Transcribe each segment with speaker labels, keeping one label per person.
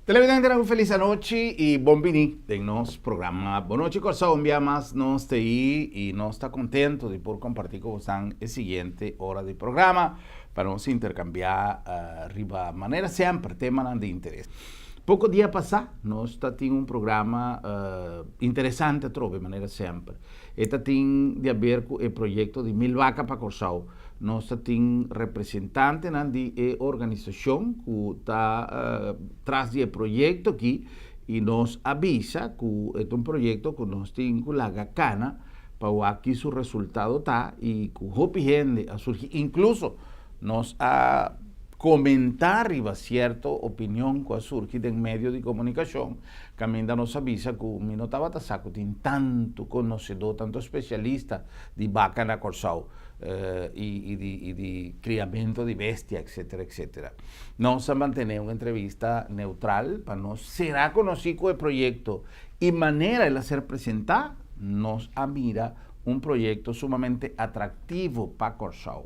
Speaker 1: Televidentenan un felis anochi y bon bini den nos programa Bon Nochi Kòrsou. Un bia mas nos ta ei y nos ta contento di por comparti cu bosan e siguiente ora di programa pa nos intercambia riba manera semper temanan di interes. Poco dia pasa nos ta tin un programa interesante atrobe manera semper. E ta tin di haber cu e proyecto di Mil Vaca pa Kòrsou. Nos ta tin representantenan di e organisacion cu ta tras di e proyecto aki y nos a bisa cu e ta un proyecto cu nos tin cu laga cana pa wak ki su resultado ta y cu hopi hende a surgi. Incluso nos a comenta riba cierto opinion cu a surgi den medio di comunicacion Kaminda nos a bisa ku mi no tabata sa ku tin tantu konosedó, tantu spesialista di baka na Kòrsou i di kriamentu di bestia etsetera etsetera. Nos a mantené un entrevista neutral pa nos será konosí ku e proyekto i manera el a ser presentá, nos a mira un proyekto sumamente atraktivo pa Kòrsou.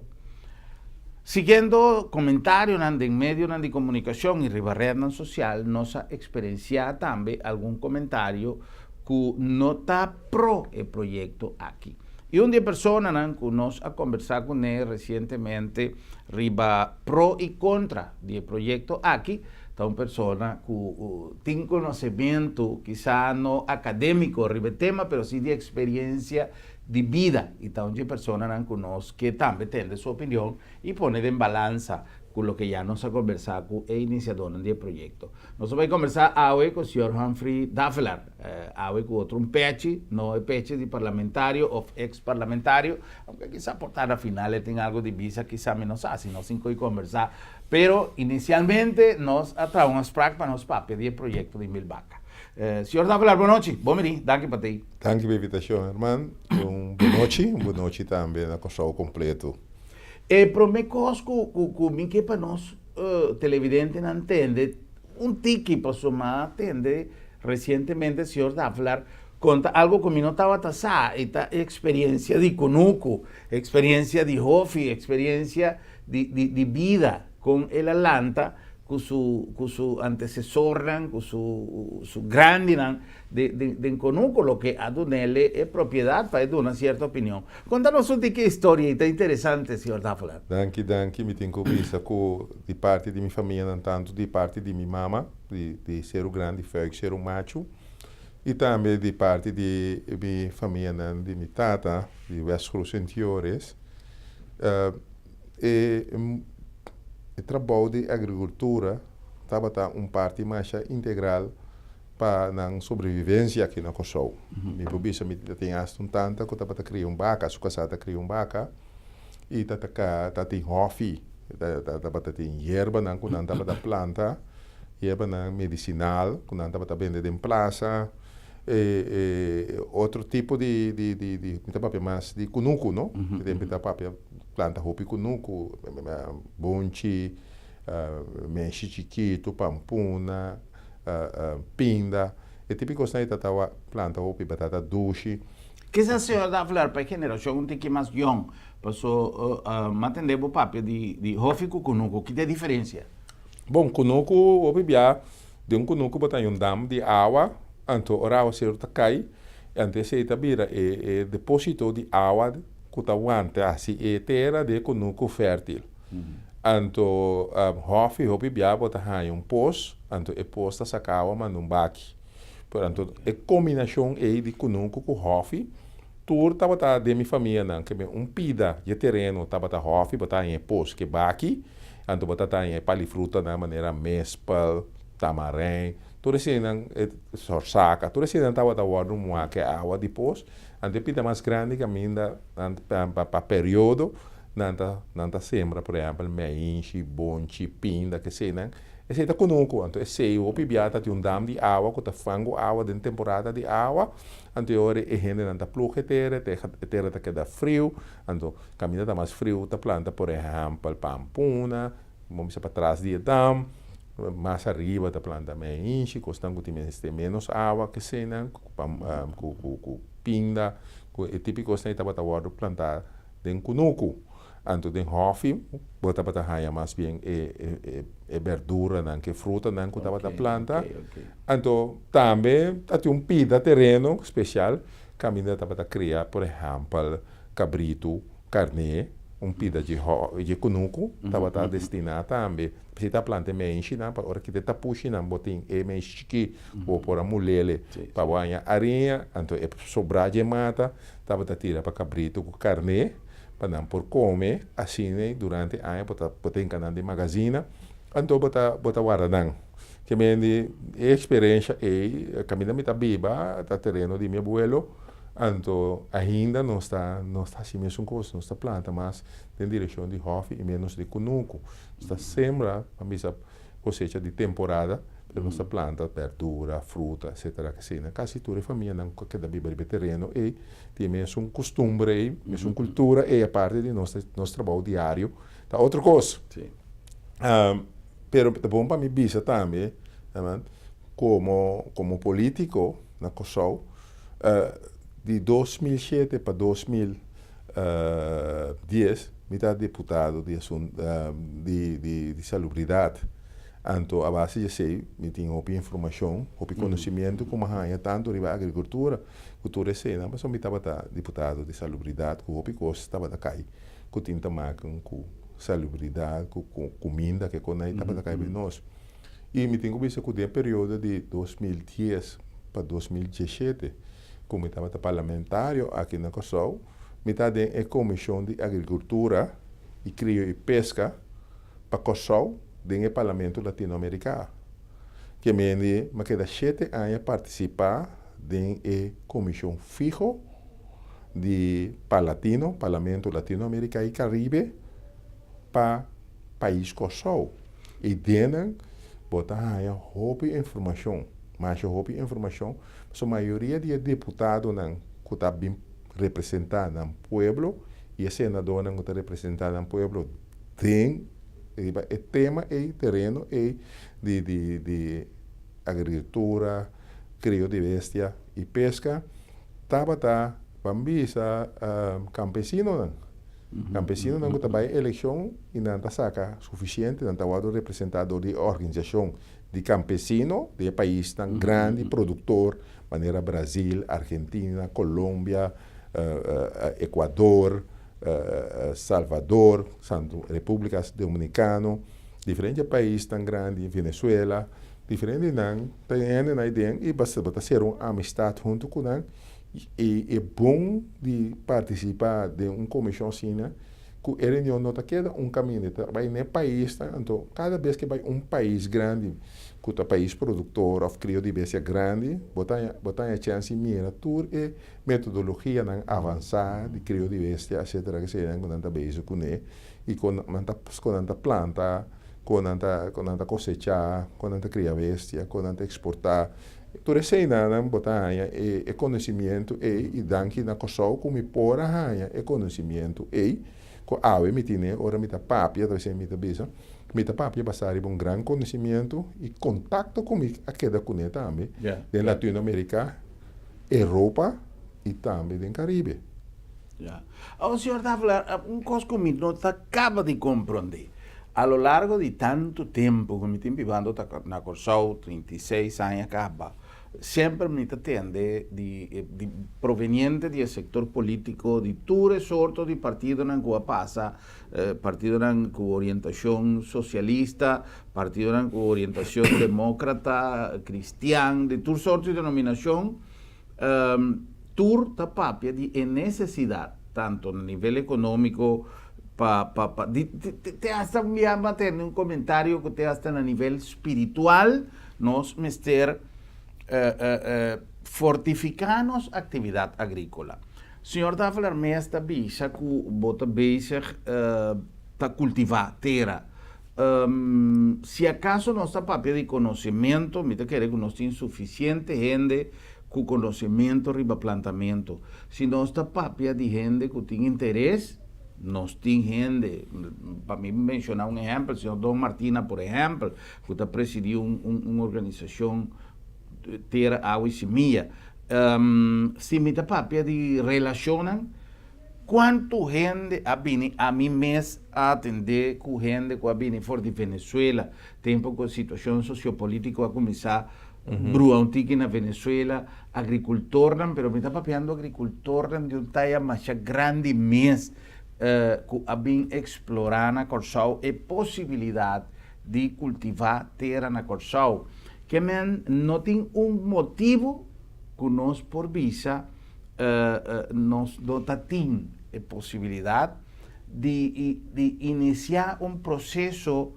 Speaker 1: Siguiendo comentarionan den medionan di comunicacion y riba rednan social nos a experiencia tambe algun comentario cu no ta pro e proyecto aki. Y un di e personanan cu nos a conversa cune recientemente riba pro y contra di e proyecto aki ta un persona cu tin conocemento kisa no academico riba e tema pero si di experiencia di bida y ta un dje personanan cu nos ke tambe tende su opinion y pone den balansa cu loke ya nos a conversa cu e iniciadornan di e proyecto. Nos a bay conversa awe cu señor Humphrey Davelaar, awe cu otro un pechi, no e pechi di parlamentario of ex parlamentario, aunke kisa por ta na final e tin algo di bisa, kisa mi no sa si nos tin cu conversa, pero inicialmente nos a traha un afspraak pa nos papia di e proyecto di Milbaca. Señor Davelaar, bon nochi, bon bini, danki pa tei.
Speaker 2: Danki pa invitashon herman. Un bon nochi, un bon nochi tambe na Kòrsou kompleto.
Speaker 1: E promé kos ku ku mi ke pa nos televidentenan tende un tiki pasobra mi a tende resientemente señor Davelaar konta algo ku mi no tabata sa i ta eksperensia di kunuku, eksperensia di hofi, eksperensia di di bida kon el a lanta ku su ku su antesesornan, ku su su grandinan den konuko loke a dunele e propiedat pa e duna sierto opinion. Konta nos un tiki historia i ta interesante, señor Davelaar.
Speaker 2: Danki, danki. Mi tin ku bisa ku di parti di mi famianan, tantu di parti di mi mama, di di Seru Grandi, Fuik Seru Machu, i tambe di parti di mi famianan di mi tata, di West Cruz Sint Joris, e e trabou di agrikultura tabata un parti masha integral pa nan sobrevivencia aki na Kòrsou. Mi por bisa mi ta tin hasta un tanta ku tabata kria un baka, su kasá ta kria un baka i ta ta ta tin hòfi, ta tabata tin yerbanan ku nan tabata planta, yerbanan medisinal ku nan tabata bende den plasa, e otro tipo di di di di mi ta papia mas di kunuku no, mi ta papia planta hopi kunuku, bonchi, meshi chikitu, pampuna. pinda, e tipo di kosnan ei ta tawa planta hopi batata dushi.
Speaker 1: Kisas señor Davelaar pa e generashon un tiki mas yòn, paso m'a tende bo papia di hofi ku kunuku, ki ta e diferensia?
Speaker 2: Bon, kunuku hopi bia den un kunuku bo ta haña un dam di awa, anto ora awaseru ta kai, anto esei ta bira e deposito di awa ku ta wanta hasi e tera di e kunuku fèrtil. Anto hòfi hopi bia bo ta haña un pos, anto e pos ta saka awa manda un baki. Pero anto e kombinashon ei di kunuku ku hòfi, tur tabata den mi famianan ke un pida dje tereno tabata hòfi, bo ta haña e pos ke baki, anto bo ta haña e pali frutanan manera mespel, tamarein, tur eseinan, sorsaka, tur eseinan tabata wòrdu muhá ke awa di pos. Anto e pida mas grandi kaminda pa periodo. Nan ta nan ta sembra por ehempel meinshi, bonchi, pinda, keseinan. Esei ta kunuku. Anto esei hopi bia ta tin un dam di awa ku ta fangu awa den temporada di awa. Anto e ora e hendenan ta plug e tera, e tera ta keda friu. Anto kaminda ta mas friu ta planta por ehempel pampuna, bo bisa patras di e dam. Mas ariba ta planta meinshi, kosnan ku tin mester menos awa, keseinan, ku pinda, ku e tipo di kosnan ei tabata wòrdu plantá. Den kunuku. Anto den hòfi bo tabata haña mas bien e berduranan ku e frutanan ku tabata planta. Anto tambe ta tin un pida tereno spesial kaminda tabata kria por ehèmpel kabritu, karné, un pida dje dje kunuku tabata destiná tambe. P'esei ta planta e menshinan pa ora kita e tapushinan bo tin e menshi chikí ku bo por a mulele pa bo haña ariña. Anto e sobrá dje mata tabata tira pa kabritu ku karné pa nan por kome asina durante aña bo ta bo ta hinka nan den magazina anto bo ta bo ta warda nan. Ke men di e eksperensha ei kaminda mi ta biba ta tereno di mi abuelo anto ainda nos ta nos ta hasi mesun kos nos ta planta mas den direkshon di hòfi i menos di kunuku. Nos ta sembra pa bisa kosecha di temporada pero nos ta planta berdura, fruta etcetera asina. Kasi tur e famianan ku a keda biba riba e tereno ei tin e mesun kustumber ei, mesun kultura ei aparte di nos nos trabou diario ta otro kos. Pero ta bon pa mi bisa tambe komo komo politiko na Kòrsou di 2007 pa 2010 mi ta diputado di asun di di salubridat. Anto a base di esei mi tin hopi informashon, hopi konosimiento ku mi a haña tantu riba agrikultura ku tur eseinan pasobra mi tabata diputado di salubridat ku hopi kos tabata kai ku tin ta maken ku salubridat ku kuminda ke kon ei tabata kai bin nos. I mi tin ku bisa ku den e periodo di 2010 pa 2017 ku mi tabata parlamentario aki na Kòrsou mi ta den e komishon di agrikultura i krio i peska pa Kòrsou den e Parlamento Latinoamerika. Ke mende mi a keda shete aña partisipá den e komishon fiho di Parlatino, Parlamento Latinoamerika i Karibe, pa pais Kòrsou. I den nan bo ta haña hopi informashon, masha hopi informashon, pasobra mayoria di e deputadonan ku ta bin representá nan pueblo i e senadornan ku ta representá nan pueblo den riba e tema ei, tereno ei di di di agrikultura, krio di bestia i peska, tabata ban bisa kampesinonan. Kampesinonan ku ta bai elekshon i nan ta saka sufisiente, nan ta wòrdu representá dor di e organisashon di kampesino di e paisnan grandi produktor manera Brazil, Argentina, Colombia, Ecuador, Salvador, Repúblika Dominikano, diferente paisnan grandi, Venezuela, diferente nan ta hende nan den i bo ta sera un amistat huntu ku nan i e bon di partisipá den un komishon asina ku e reunion no ta keda un kaminda, e ta bai na e paisnan, anto kada bes ke bai un pais grandi ku ta pais produktor òf krio di bestia grandi bo ta bo ta haña chèns di mira tur e metodologianan avansá di krio di bestia etcetera kesenan ku nan ta bezig kuné i kon nan ta kon nan ta planta kon nan ta kon nan ta kosechá kon nan ta kria bestia kon nan ta eksportá tur eseinan bo ta haña e e konosimiento ei i danki na Kòrsou ku mi por a haña e konosimiento ei ku awe mi tine ora mi ta papia ta mi ta bisa mi ta papia basá riba un gran konosimiento i kontakto ku mi a keda kuné tambe den Latinoamerika Europa i tambe den Caribe.
Speaker 1: Ya. Awor, señor Davelaar, un kos ku mi no ta kaba di komprondé. A lo largo di tantu tempu ku mi tin bibando ta na Kòrsou, 36 aña kaba, semper mi ta tende di di proveniente di e sektor polítiko di tur e sorto di partidonan ku a pasa, partidonan ku orientashon sosialista, partidonan ku orientashon demókrata, kristian, di tur sorto di denominashon, tur ta papia di e nesesidat, tanto na nivel ekonómiko, pa, pa, pa, di, te hasta un bia a tende un komentario ku te hasta na nivel spiritual nos mester fortifiká nos aktividat agríkola. Señor Davelaar mes ta bisa ku bo ta bezig ta kultivá tera. Si akaso nos ta papia di konosementu, mi ta kere ku nos tin sufisiente hende ku konosementu riba plantamentu. Si nos ta papia di hende ku tin interes, nos tin hende, pa mi menshoná un ehèmpel, señor Don Martina por ehèmpel, ku ta presidí un un organisashon Tera, Awa i Simia. Si mi ta papia di relashonnan. Kuantu hende a bini, ami mes a atendé ku hende ku a bini for di Venezuela, tempu ku situashon sosiopolítiko a kuminsá brua un tiki na Venezuela, agrikultornan, pero mi ta papiando agrikultornan di un taya masha grandi mes ku a bin eksplorá na Kòrsou e posibilidat di kultivá tera na Kòrsou. Ke men no tin un motibu ku nos por bisa nos no ta tin e posibilidat di di inisiá un proseso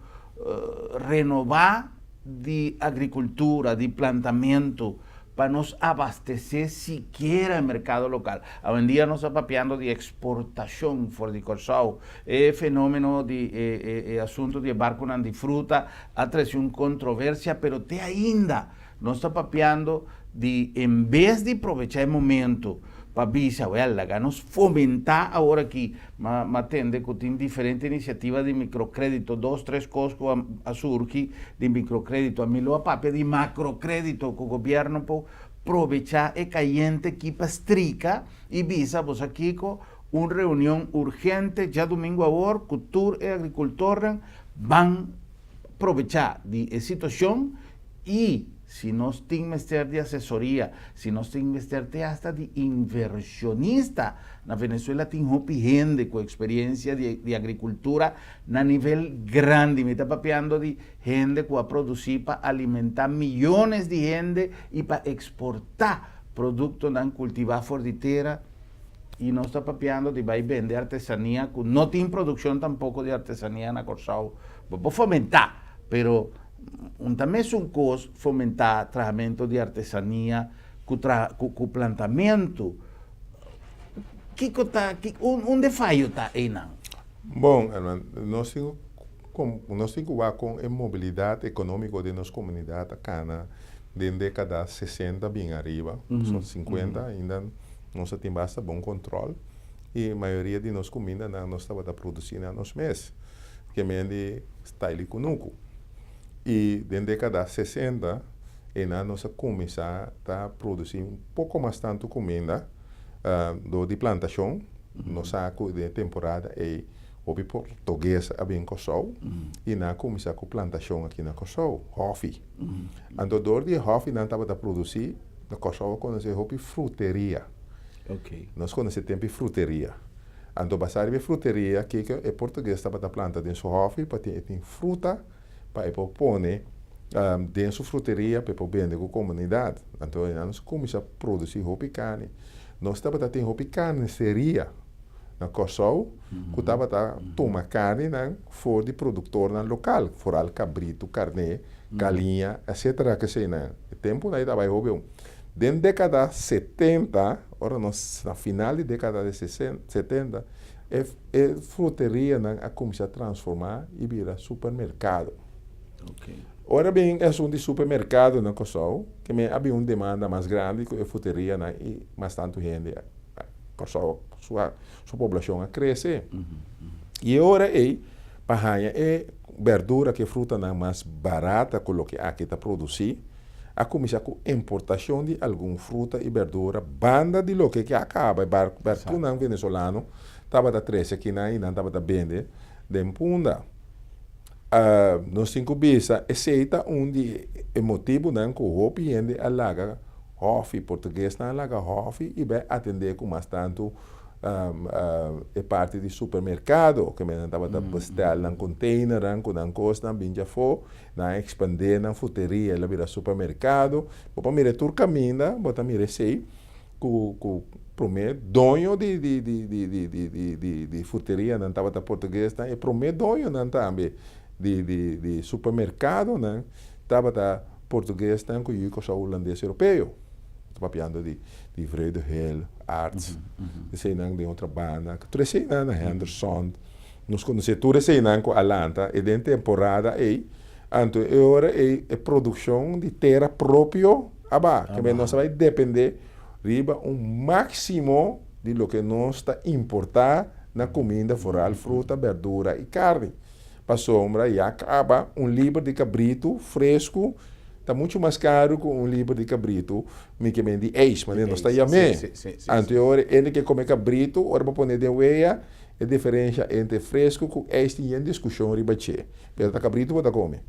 Speaker 1: renobá di agrikultura, di plantamentu, pa nos abastesé sikiera e merkado lokal. Awendia nos ta papiando di eksportashon for di Kòrsou. E fenómeno di e e asuntu di e barkunan di fruta a trese un kontroversia, pero te ainda Nos ta papiando di en bes di probecha e momento pa bisa, wel, laga nos fomentá awor aki, ma ma tende ku tin diferente inisiativa di mikrokrédito, dos, tres kos ku a a surgi di mikrokrédito. Ami lo a papia di makrokrédito ku gobièrnu por probechá e kayente aki pa strika i bisa, bo sa kiko, un reunion urgente djadumingu awor ku tur e agrikultornan ban probechá di e situashon. I si nos tin mester di asesoria, si nos tin mester te hasta di inversionista, na Venezuela tin hopi hende ku eksperiencia di di agrikultura na nivel grandi. Mi ta papiando di hende ku a produsí pa alimentá miyones di hende i pa eksportá produktonan kultivá for di tera. I nos ta papiando di bai bende artesania ku no tin produkshon tampoko di artesania na Kòrsou. Bo por fomentá, pero Un ta mesun kos fomentá trahamentu di artesania ku tra ku ku plantamentu. Kiko ta ki unda e fayo ta einan?
Speaker 2: Bon, herman, nos tin ku nos tin ku wak kon e mobilidat ekonómiko den nos komunidat a kana den dékada sesenta bin ariba, pasobra sinkuenta ainda nos a tin basta bon kontròl i mayoria di nos kumindanan nos tabata produsí na nos mes. Ke men di style kunuku. I den dekada 60 einan nos a kuminsá ta produsí un poko mas tantu kuminda dor di plantashon. Nos sa ku den e temporada ei hopi portoges a bin Kòrsou i nan a kuminsá ku plantashon aki na Kòrsou, hòfi. Anto dor di e hòfi nan tabata produsí, na Kòrsou a konosé hopi fruteria. Nos konosé tempu e fruteria. Anto basá riba e fruteria kiko e portugues tabata planta den su hòfi pa tin e tin fruta pa e por pone den su fruteria pa e por bende ku komunidat. Anto einan nos kuminsá produsí hopi karni. Nos tabata tin hopi karniseria na Kòrsou ku tabata tuma karninan for di produktornan lokal, foral kabritu, karné, galiña, etsetera keseinan. E tempunan ei tabata bai hopi. Den dékada 70, ora nos na final di dékada di 70, e e fruterianan a kuminsá transformá i bira supermerkado. Ora bin e asuntu di supermerkado na Kòrsou, ke men a bin un demanda mas grandi ku e fruterianan i mas tantu hende Kòrsou su su poblashon a krese. I e ora ei pa haña e bèrdura ku e frutanan mas barata ku loke aki ta produsí, a kuminsá ku importashon di algun fruta i berdura banda di loke ke a kaba. E barkunan venezolano tabata trese akinan i nan tabata bende den Punda. Nos tin ku bisa esei ta un di e motibunan ku hopi hende a laga hòfi, portuguesnan a laga hòfi i bai atendé ku mas tantu e parti di supermerkado, ke men nan tabata bestèl nan konteinernan ku nan kosnan bin djafó. Nan a ekspandé nan fruteria, el a bira supermerkado. Bo por mira tur kaminda, bo ta mira esei ku ku promé doño di di di di di di di di di fruterianan tabata portuguesnan, e promé doñonan tambe di di di supermerkadonan tabata portuguesnan ku yu Kòrsou hulandes europeo. Ta papiando di di Vreugdeheil, Arts, eseinan den otro banda, tur eseinan na Henderson. Nos konosé tur eseinan ku a lanta e den temporada ei, anto e ora ei e produkshon di tera propio a baha. Ke nos a bai dependé riba un máksimo di loke nos ta importá na kuminda, foral fruta, bèrdura i karni. Pasobra ya kaba un liber di kabritu fresku. ta muchu mas karu ku un liber di kabritu mi ke men di eis, manera nos ta yam'é. Anto e ora hende ke kome kabritu, ora bo pone den wea, e diferensha entre fresku ku eis tin yen diskushon riba dje. Pero ta kabritu bo ta kome.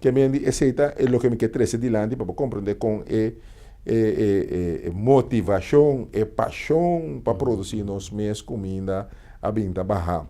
Speaker 2: Ke men di esei ta e loke mi ke trese dilanti pa bo komprende kon e e motivashon, e pashon pa produsí nos mes kuminda a bin ta baha.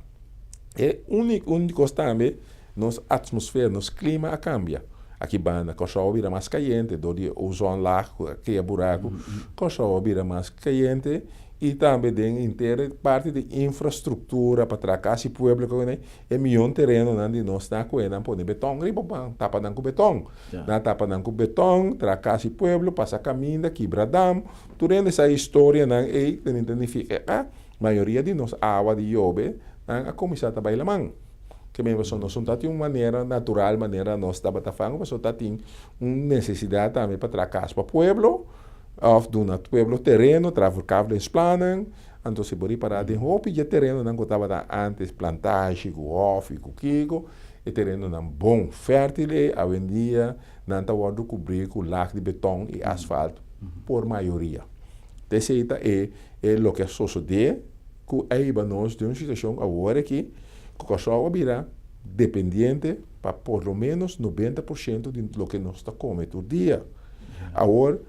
Speaker 2: E un kos tambe nos atmosfera, nos klima a kambia. Aki banda Kòrsou a bira mas kayente dor di e ozonlaag ku a krea buraku. Kòrsou a bira mas kayente i tambe den henter e parti di infrastruktura pa traha kas i pueblo ku e mion terenonan di nos ta ku e nan pone beton riba pa tapa nan ku beton. Nan a tapa nan ku beton, traha kas i pueblo, pasa kaminda, kibra dam. Tur hende sa e historianan ei, ta nifiká Mayoria di nos awa di yobe nan a kuminsá ta bai laman. Ke men pasobra nos no ta tin un manera natural manera nos tabata fangu pasobra ta tin un nesesidat tambe pa traha kas pa pueblo òf duna pueblo tereno, traha verkavelingsplannen. Anto si bo ripará den hopi dje terenonan ku tabata ántes plantashi ku hòfi ku kiko, e terenonan bon fèrtil ei awendia nan ta wòrdu kubrí ku lag di beton i asfalt por mayoria. T'esei ta e E loke a sosodé ku a hiba nos den un situashon awor aki ku Kòrsou a bira dependiente pa por lo ménos 90% di loke nos ta kome tur dia. Awor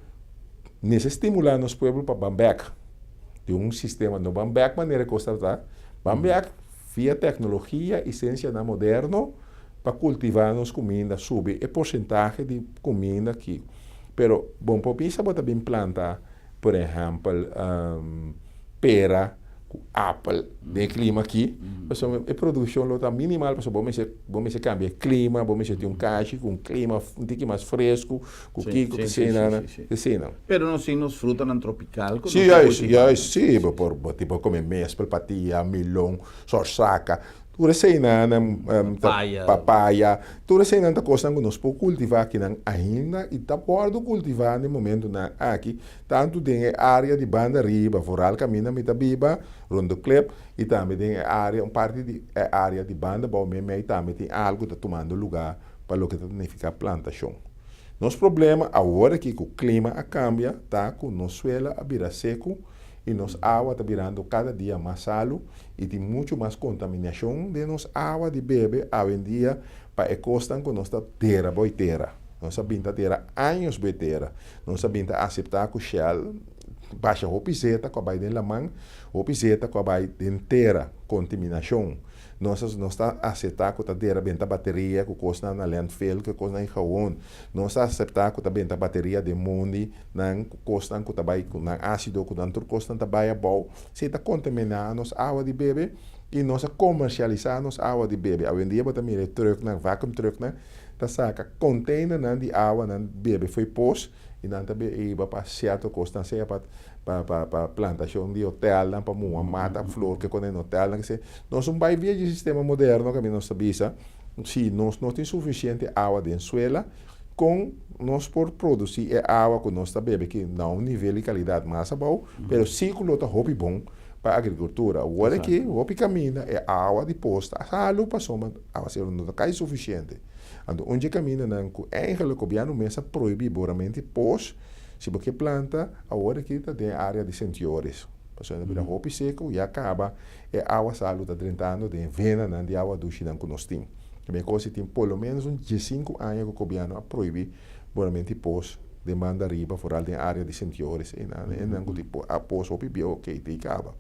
Speaker 2: mester stimulá nos pueblo pa ban bèk den un sistema, no ban bèk manera e kos tabata, ban bèk via teknologia i siensianan moderno pa kultivá nos kuminda, subi e porsentahe di kuminda aki. Pero bon por bisa bo ta bin planta. Por ehèmpel, pera ku apel den e klima aki, pasobra e produkshon lo ta minimal pasobra bo mester bo mester kambia e klima, bo mester tin un kashi ku un klima un tiki mas fresku, ku kiko, ku eseinan, eseinan.
Speaker 1: Pero nos tin nos frutanan tropikal ku nos
Speaker 2: Sí,
Speaker 1: ta
Speaker 2: juist,
Speaker 1: kultivá.
Speaker 2: juist, sí, bo por bo tin por kome mespel, patia, milon, sòrsaka. Tur eseinan ta
Speaker 1: Papaya.
Speaker 2: papaya, tur eseinan ta kosnan ku nos por kultivá akinan ainda i ta wòrdu kultivá na e momentunan aki, tantu den e área di banda riba, foral kaminda mi ta biba, Rondeklip, i tambe den e área, un parti di e área di banda abou meimei tambe tin algu ta tumando lugá pa loke ta nifiká plantashon. Nos problema awor aki ku klima a kambia ta ku nos suela a bira seku i nos awa ta birando kada dia mas salu i tin muchu mas kontaminashon den nos awa di bebe awendia pa e kosnan ku nos ta dera boi tera. Nos a bin ta dera años boi tera. Nos a bin ta aseptá ku Shell basha hopi zeta ku a bai den laman, hopi zeta ku a bai den tera, kontiminashon. Nos a nos ta aseptá ku ta dera benta bateria ku kosnan na landfill, ku e kosnan gewon. Nos ta aseptá ku ta benta bateria den mondi nan ku kosnan ku ta bai ku nan ásido ku nan tur kosnan ta bai abou. Si ta kontaminá nos awa di bebe i nos a komersialisá nos awa di bebe. Awendia bo ta mira e trùknan, vacuum trùknan, ta saka konteinernan di awa nan bebe fo'i pos i nan ta hiba pa sierto kosnan, sea pa pa pa plantashon di hotelnan, pa muha mata flor ke kos den hotelnan kese. Nos un bai via dje sistema moderno kaminda nos ta bisa si nos no tin sufisiente awa den suela, Kon nos por produsí e awa ku nos ta bebe ki na un nivel di kalidat mas abou, pero sí ku lo ta hopi bon pa agrikultura. Awor aki hopi kaminda e awa di pos ta halu pasobra awaseru no ta kai sufisiente. Anto un dje kamindanan ku eigenlik gobièrnu mes a prohibí boramentu di pos si bo ke planta awor aki ta den e área di Sint Joris. Pasobra e ta bira hopi seku ya kaba e awa salu ta drentando den e venanan di awa dushinan ku nos tin. Mi a kosi tin por lo menos un 15 aña ku gobièrnu a prohibí boramentu di pos den banda ariba, foral den área di Sint Joris einan. Einan ku tin a pos hopi bieu okey te kaba.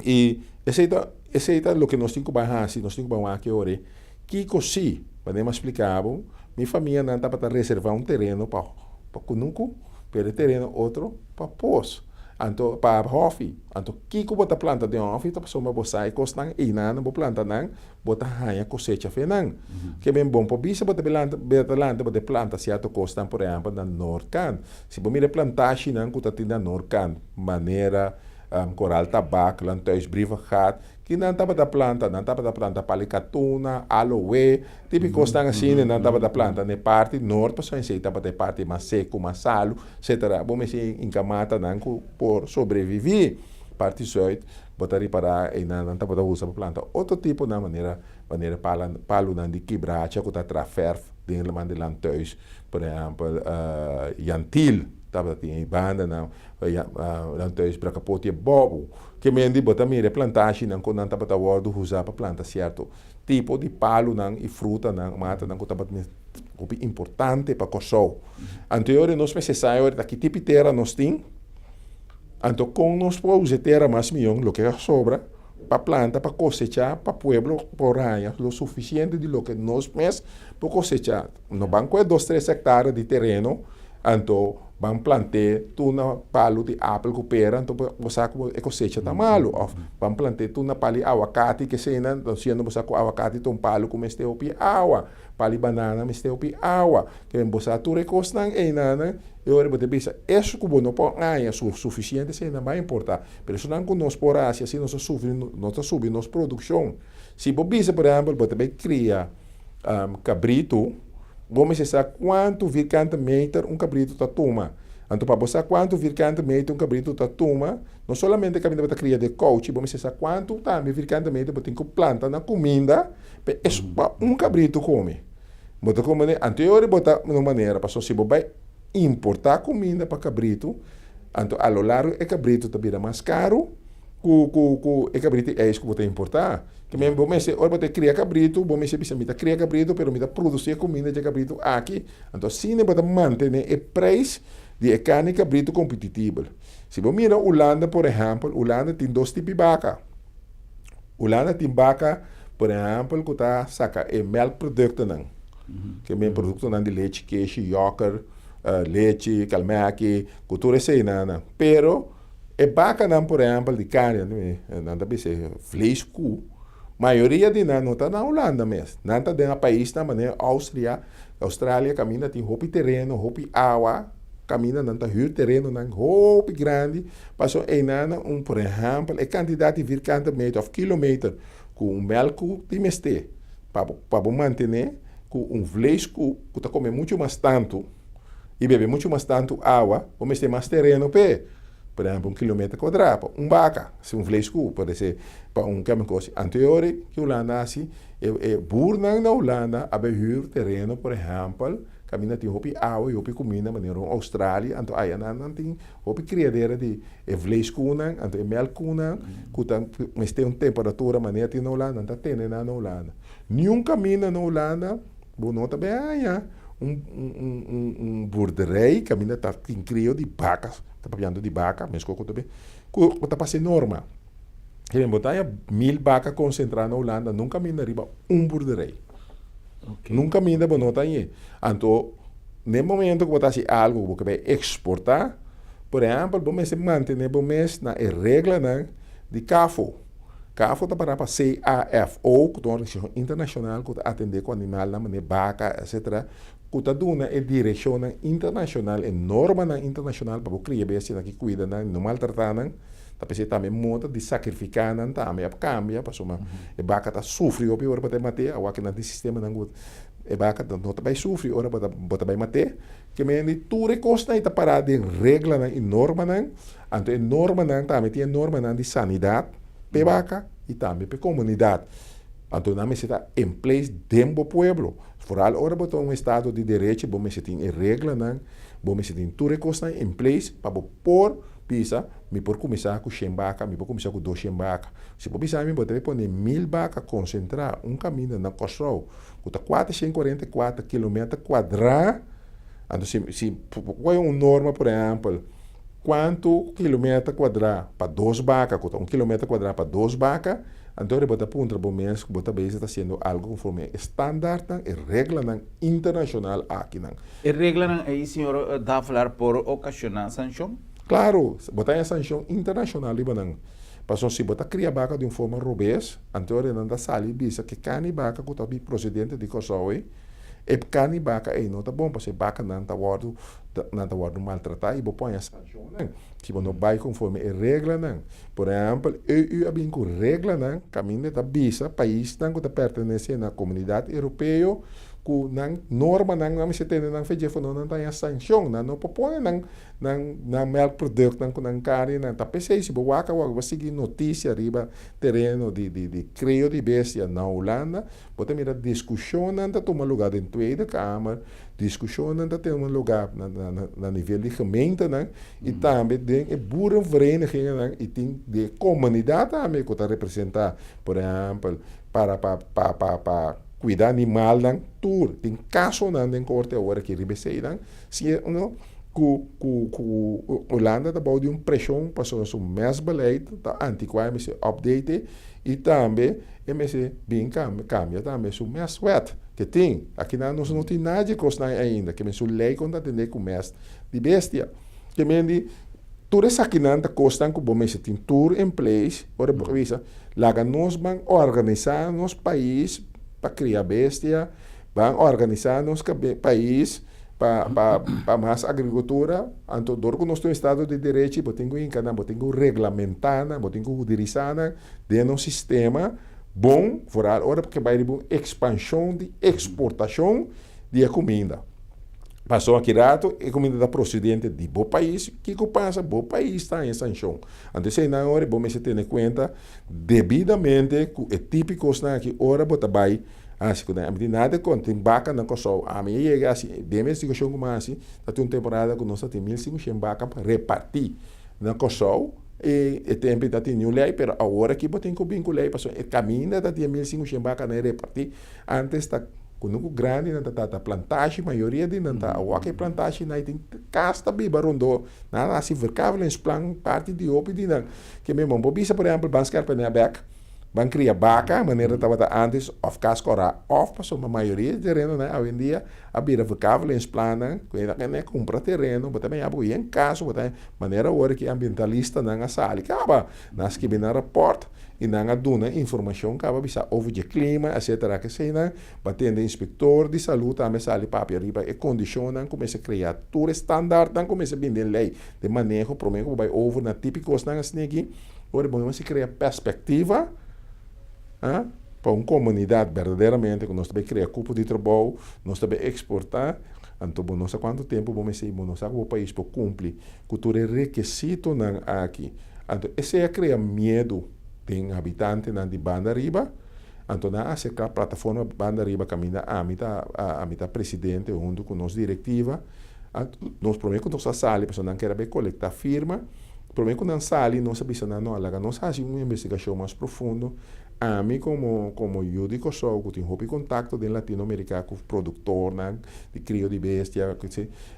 Speaker 2: I esei ta esei ta loke nos tin ku bai hasi, nos tin ku bai wak e ora ei. Kiko si, manera mi a splika bo, mi famianan tabata reservá un tereno pa pa kunuku, pero e tereno otro pa pos. Anto pa hòfi. Anto kiko bo ta planta den hòfi ta pasobra bo sa e kosnan einan bo planta nan bo ta haña kosecha fe nan. Ke ben bon por bisa bo ta lanta bo ta lanta bo ta planta sierto kosnan por ehèmpel na noordkant. Si bo mira e plantashinan ku ta tin na noordkant manera Koral Tabak, Landhuis Brievengat, ki nan tabata planta? Nan tabata planta palikatuna, aloe, tipi kosnan asina nan tabata planta na e parti noord pasobra esei tabata e parti mas seku, mas salu, etcetera. Bo mester hinka matanan ku por sobrevivi. Parti zuid bo ta ripará einan nan tabata usa pa planta otro tiponan manera manera pala palunan di kibracha ku ta traha fèrf. Den laman di lanthùis, por ehèmpel, Jan Thiel tabata tin e bandanan, lanthùis Brakapoti e Bòbu. Ke men di bo ta mira e plantashinan ku nan tabata wòrdu usá pa planta sierto tipo di palunan i frutanan, matanan ku tabata hopi importante pa Kòrsou. Anto e ora nos mester sa e ora ta ki tipo di tera nos tin, anto kon nos por usa e tera mas mihó, loke a sobra. Pa planta, pa kosechá, pa pueblo por haña lo sufisiente di loke nos mes por kosechá. No ban kohe dos tres hektarea di tereno, anto ban plant'é tur na palu di apel ku pera, anto bo sa ku e kosecha ta malu. Òf ban plant'é tur na palu di awakati, keseinan, siendo bo sa ku awakati ta un palu ku mester hopi awa, palu di banana mester hopi awa. Ke bo sa tur e kosnan einanan, e ora bo ta bisa, Eso ku bo no por haña su sufisiente eseinan bai importá. Pero esonan ku nos por hasi asina nos ta sufri, nos ta subi nos produkshon. Si bo bisa por ehèmpel bo ta bai kria kabritu, bo mester sa kuantu virkante meter un kabritu ta tuma. Anto pa bo sa kuantu virkante meter un kabritu ta tuma, no solamente kaminda bo ta kria den kouchi, bo mester sa kuantu tambe virkante meter bo tin ku planta na kuminda pa es pa un kabritu kome. Bo ta komprende? Anto e ora bo ta na un manera, pasobra si bo bai importá kuminda pa kabritu, Anto a lo largo e cabrito ta bira mas caro cu cu cu e cabrito di ijs cu bo ta importa. Te men bo mester ora bo ta cria cabrito bo mester bisa mi ta cria cabrito pero mi ta produci e cuminda dje cabrito aki. Anto asina bo ta mantene e prijs di e carni cabrito competitibel. Si bo mira Hulanda por ehempel, Hulanda tin dos tipo di baca. Hulanda tin baca por ehempel cu ta saca e melkproductonan, ke men productonan di lechi, keshi, yoker. Lechi, kalmèki, ku tur eseinan. Pero e bakanan por ehèmpel di karni, nan ta bisa e vleeskoe, mayoria di nan no ta na Hulanda mes. Nan ta den a paisnan manera Austria, Australia kaminda tin hopi tereno, hopi awa, kaminda nan ta hür terenonan hopi grandi. Pasobra einan un por ehèmpel e kantidat di vierkante meter òf kilometer ku un mèlkkoe tin mester pa bo mantené ku un vlees ku ku ta kome muchu mas tantu i bebe muchu mas tantu awa, bo mester mas tereno p'e. Por ehèmpel, un kilometer kuadrá pa un baka, si un vlees ku por esei pa un kèmikos. Anto e ora ki Hulanda hasi, e e burnan na Hulanda a bai hür tereno, por ehèmpel, kaminda tin hopi awa i hopi kuminda, manera un Australia, anto aya nan nan tin hopi kriadera di e vleeskunan, anto e mèlkkunan ku ta mester un temperatura manera tin na Hulanda, nan ta tene nan na Hulanda. Niun kaminda na Hulanda bo no ta bay haña un un boerderij kaminda ta tin krio di baka, ta papiando di baka, meskos ku ta bay, ku ta pasa e norma. Bo ta haña mil baka konsentrá na Hulanda, nun kaminda riba un boerderij. Nun kaminda bo no ta hañ'é. Anto, n'e momento ku bo ta hasi algu ku bo ke bay eksportá, por ehèmpel, bo mester mantené bo mes na e reglanan di CAFO. CAFO ta pará pa CAFO, ku ta un organisashon internashonal ku ta atendé ku animalnan manera baka, etsetera, ku ta duna e direkshonnan internashonal, e normanan internashonal pa bo kria bestianan ki kuida nan i no maltratá nan. Ta p'esei tambe moda di sakrifiká nan tambe a kambia pasobra e baka ta sufri hopi ora bo ta mat'é, awor aki nan tin sistemanan ku e baka no ta bai sufri ora bo ta bai mat'é. Ke mende tur e kosnan ei ta pará den reglanan i normanan. Anto e normanan tambe tin e normanan di sanidat p'e baka i tambe p'e komunidat. Anto nan mester ta en place den bo pueblo. Foral ora bo ta un estado di derecho bo mester tin e reglanan, bo mester tin tur e kosnan en place pa bo por bisa mi por kuminsá ku shen baka, mi por kuminsá ku dos shen baka. Si bo bisa mi bo debe pone mil baka konsentrá un kaminda na Kòrsou ku ta 444 kilometer kuadrá, anto si si bo un norma por ehèmpel, Kuantu kilometer kuadrá pa dos baka, ku ta un kilometer kuadrá pa dos baka, anto bo ta puntra bo mes ku bo ta bezig ta hasiendo algu konforme e standaardnan, e reglanan internashonal akinan.
Speaker 1: E reglanan ei, señor Davelaar, por okashoná sanshon?
Speaker 2: Klaro, bo ta haña sanshon internashonal riba nan. Pasobra si bo ta kria baka di un forma robes, anto nan ta sali bisa ku e karni baka ku ta prosedente di Kòrsou ei, E karni baka ei no ta bon pasobra e bakanan ta wòrdu nan ta wòrdu maltratá i bo por haña sanshonnan si bo no bai konforme e reglanan. Por ehèmpel, EU a bin ku reglanan kaminda e ta bisa paisnan ku ta pertenesé na Komunidat Europeo ku. Ku nan normanan nan mester tene nan fe dje fono nan ta haña sanshon. Nan no por pone nan nan nan melkproduktnan ku nan karninan. Ta p'esei si bo wak awor bo sigui notisia riba tereno di di di krio di bestia na Hulanda, bo ta mira diskushonnan ta tuma lugá den Tweede Kamer, diskushonnan ta tuma lugá na na na nivel di gemeentenan i tambe den e boerenverenigingennan i tin di e komunidat tambe ku ta representá, por ehèmpel para pa pa pa pa kuida animalnan tur. Tin kasonan den korte awor aki riba eseinan si e no ku ku ku Hulanda ta bou di un preshon pasobra su mes beleid ta antikuá e mester update i tambe e mester bin kambia tambe su mes wet ke tin. Akinan nos no tin nada di e kosnan ainda ke men su lei kon ta atendé ku mes di bestia. Ke men di tur esakinan ta kosnan ku bo mester tin tur in place ora bo bisa laga nos ban organisá nos pais pa kria bestia, ban organisá nos pais pa pa pa mas agrikultura. Anto dor ku nos ta un estado di derechi bo tin ku hinka nan, bo tin ku reglamentá nan, bo tin ku hudirisá nan den nos sistema bon, foral ora ke bai riba un ekspanshon di eksportashon di e kuminda. Pasobra aki rato e kuminda ta prosedente di bo pais, kiko pasa? Bo pais ta haña sanshon. Anto eseinan ora bo mester tene kuenta debidamente ku e tipikosnan aki ora bo ta bai hasi ku nan. Ami tin nada kontra tin baka na Kòrsou. Ami a yega hasi den investigashon ku mi a hasi ta tin un temporada ku nos ta tin 1500 baka pa repartí na Kòrsou. E e tempu ta tin niun lei pero awor aki bo tin ku bin ku lei pasobra e kaminda ta tin e 1500 baka nan repartí. Antes ta kunuku grandi nan ta trata plantashi mayoria di nan ta awor e plantashi nan tin kas ta biba rondó nan a hasi verkavelingsplan parti di hopi di nan ke mi bo bisa por ehempel ban skerpenè bek ban kria baka manera tabata antes òf kas kòrá òf pasobra mayoria di terenonan awendia a bira verkavelingsplannan ku e ta kumpra tereno bo ta mira bo yen kas bo ta manera awor ki ambientalistanan a sali kaba nan a skibi nan rapòrt. I nan a duna informashon kaba bisa over dje klima etsetera keseinan ba tende inspektor di salú tambe sali papia riba e kondishonnan ku mester krea tur e standaardnan ku mester bini den lei den maneho prome ku bo bai over na tipikosnan asina aki ora bo mester krea perspektiva pa un komunidat berdaderamente ku nos ta bai krea kupo di trabou nos ta bai eksportá anto bo no sa kuantu tempu bo mester bo no sa ku bo pais por kumpli ku tur e rekesitonan aki. Anto esei a krea miedu den habitantenan di Banda Riba. Anto nan a aserká Plataforma Banda Riba kaminda ami ta ami ta presidente huntu ku nos direktiva. Anto nos promé ku nos a sali pasobra nan kere bai kolektá firma. Promé ku nan sali nos a bisa nan no laga nos hasi un investigashon mas profundo. Ami komo komo yu di Kòrsou ku tin hopi kontakto den Latinoamerika ku produktornan di krio di bestia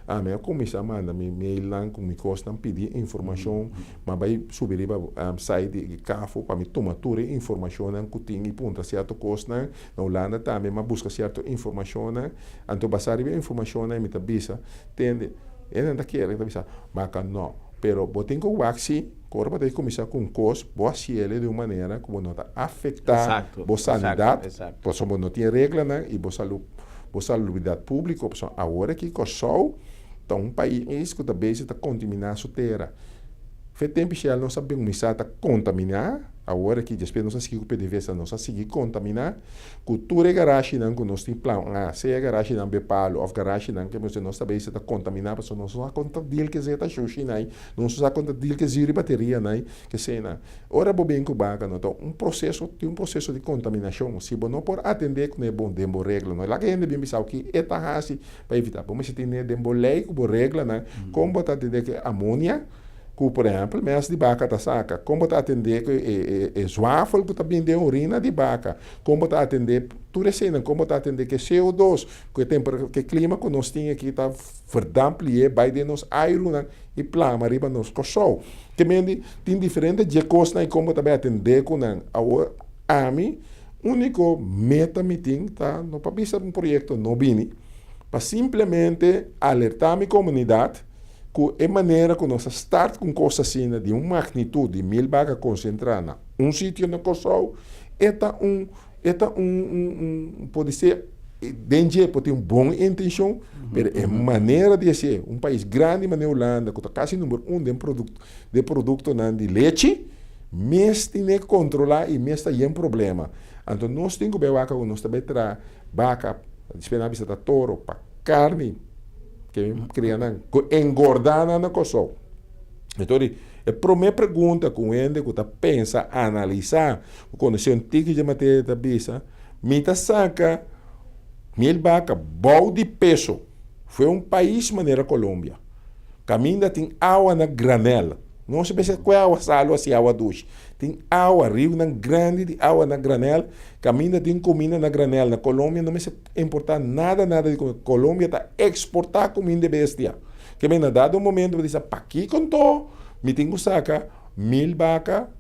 Speaker 2: Ami a kuminsá manda mi mailnan ku mi kosnan pidi informashon, m'a bai subi riba site di CAFO pa mi tuma tur e informashonnan ku tin i puntra sierto kosnan. Na Hulanda tambe m'a buska sierto informashonnan. Anto basá riba e informashonnan mi ta bisa, tende, e nan ta kere, ta bisa, maka no. Pero bo tin ku wak si ku ora bo ta kuminsá ku un kos, bo hasiel di un manera ku bo no ta afektá bo sanidat, pasobra bo no tin reglanan i bo salú. Bo salubridat públiko, pasobra awor aki Kòrsou ta un pais ku ta bezig ta kontaminá su tera. Fe tempu Shell nos a kuminsá ta kontaminá, awor aki despues nos a sigui ku PDVSA nos a sigui kontaminá ku tur e garashinan ku nos tin plan a, sea garashinan Bepalu òf garashinan ke nos ta bezig ta kontaminá pasobra nos no sa kon ta deal ku e zeta shushinan ei, nos no sa kon ta deal ku e zür di baterianan ei, Keseinan, ora bo bin ku baka no ta un proseso, tin un proseso di kontaminashon. Si bo no por atendé kuné bon den bo regla, no laga hende bin bisa ki e ta hasi pa evitá. Bo mester tene den bo lei ku bo reglanan kon bo ta atendé ku e amonia ku por ehèmpel mes di baka ta saka, kon bo ta atendé ku e zwafel ku ta bin den orina di baka, kon bo ta atendé tur eseinan, kon bo ta atendé ku e CO2, ku e temper ku e klima ku nos tin aki ta verdamp lié bai den nos airunan i plama riba nos Kòrsou. Te mende tin diferente dje kosnan i kon bo ta bai atendé ku nan. Awor ami úniko meta mi tin ta no pa bisa un proyekto no bini, pa simplemente alertá mi komunidat ku e manera ku nos a start ku un kos asina di un magnitut di 1000 baka konsentrá na un sitio na Kòrsou e ta un E ta un, un, un, pode ser, den dje por tin un bon intencion, pero e manera di hacié, un pais grandi manera Hulanda, cu ta casi number un den product, den productonan di lechi, mes tin e controla y mes ta yen problema. Anto nos tin cu bay wak awo, nos ta bay traha baca. Despues nan a bisa ta toro pa karni ke mi kria nan ku engordá nan na Kòrsou. Enton di e promé pregunta ku un hende ku ta pensa, analisá, ku konosé un tiki dje materia ta bisa, mi ta saka mil baka bou di peso fue un pais manera Colombia kaminda tin awa na granel. Nos a bisa kue awa salu asi awa dushi. Tin awa, riunan grandi di awa na granel, kaminda tin kuminda na granel. Na Colombia no mester importá nada nada di kuminda. Colombia ta eksportá kuminda di bestia. Ke men na dado momento bo ta bisa, pakiko anto mi tin ku saka mil baka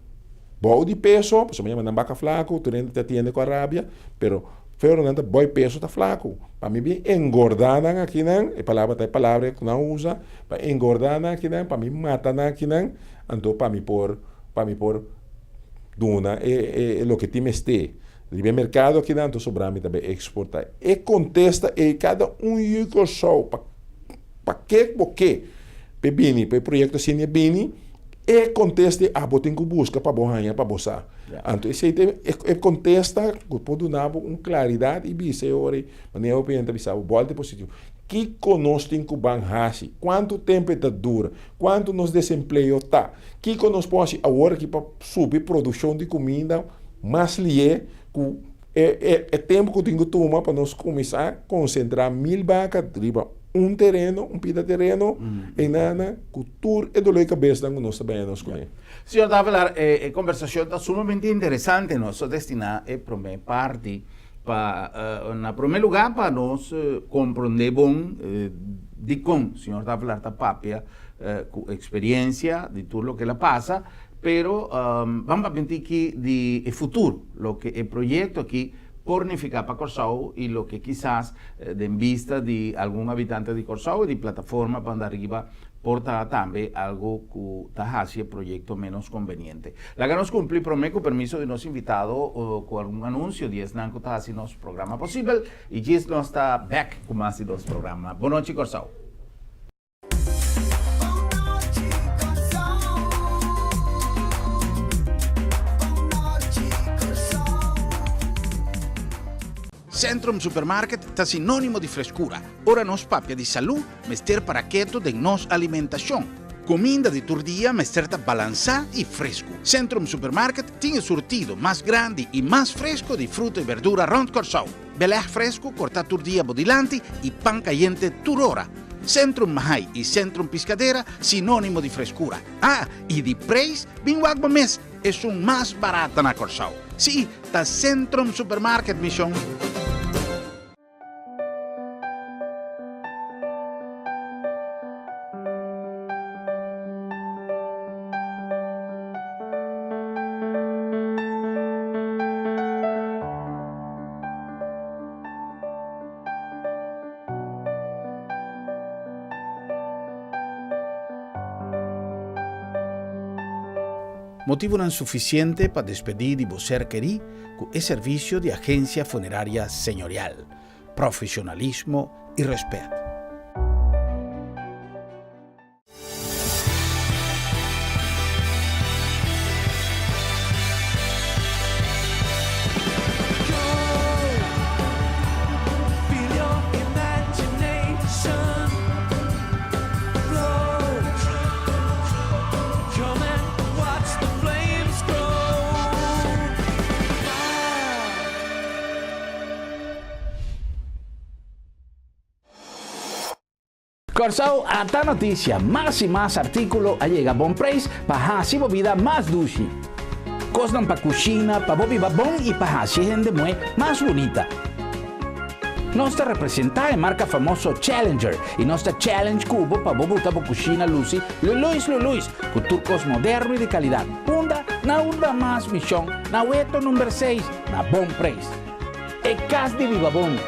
Speaker 2: bou di peso, pasobra mi yama nan baka flaku, tur hende ta tiende ku a rabia, pero feo nan ta bou di peso ta flaku. Pa mi bin engordá nan akinan, e palabra ta e palabra ku nan usa, pa engordá nan akinan, pa mi mata nan akinan, anto pa mi por pa mi por duna e e loke tin mester riba e merkado akinan, anto sobrá mi ta bai eksportá. E kontesta ei kada un yu Kòrsou pa pa ke bo ke pa e bini, pa e proyekto asina e bini, e kontesta ei abo tin ku buska pa bo haña pa bo sa. Anto esei ta e kontesta ku por duna bo un klaridat i bisa e ora ei, manera hopi hende ta bisa bo, bòlta e positivo. Kiko nos tin ku ban hasi? Kuantu tempu e ta dura? Kuantu nos desempleo ta? Kiko nos por hasi awor aki pa subi produkshon di kuminda mas lié ku e e tempu ku tin ku tuma pa nos kuminsá konsentrá mil baka riba un tereno, un pida tereno, einana ku tur e doló di kabesnan ku nos ta bini nos kuné.
Speaker 1: Señor Davelaar, e kombersashon ta sumamente interesante. Nos a destiná e promé parti pa, na promé lugá pa nos komprondé bon dikon señor Davelaar ta papia ku eksperiencia di tur loke el a pasa, pero ban papia un tiki di e futuro, loke e proyekto aki por nifiká pa Kòrsou i loke kisas den bista di algun habitante di Kòrsou i di plataforma Banda Riba por ta tambe algu ku ta hasi e proyekto ménos konveniente. Laga nos kumpli promé ku permiso di nos invitado ku algun anunsio di esnan ku ta hasi nos programa posibel i djis nos ta bèk ku mas di nos programa. Bonochi Kòrsou! Centrum Supermarket ta sinónimo di freskura. Ora nos papia di salú, mester para ketu den nos alimentashon. Kuminda di tur dia mester ta balansá i fresku. Centrum Supermarket tin e surtido mas grandi i mas fresku di fruta i berdura rònt Kòrsou. Belèg fresku kortá tur dia bo dilanti i pan kayente tur ora. Centrum Mahai i Centrum Piscadera sinónimo di freskura. Ah, i di preis, bin wak bo mes, esun mas barata na Kòrsou. Sí, ta Centrum Supermarket, mi shon. Motibunan sufisiente pa despedí di bo ser kerí ku e servisio di Agensia Funeraria Señorial. Profesionalismo i rèspèt. Kòrsou ata notisia, mas i mas artíkulo a yega bon preis pa hasi bo bida mas dushi. Kosnan pa kushina, pa bo biba bon i pa hasi e hende muhé mas bunita. Nos ta representá e marka famoso Challenger i nos ta challenge ku bo pa bo buta bo kushina lusi luluis luluis ku tur kos moderno i di kalidat. Unda? Na unda mas mishon, na Weto number seis, na bon preis. E kas di biba bon.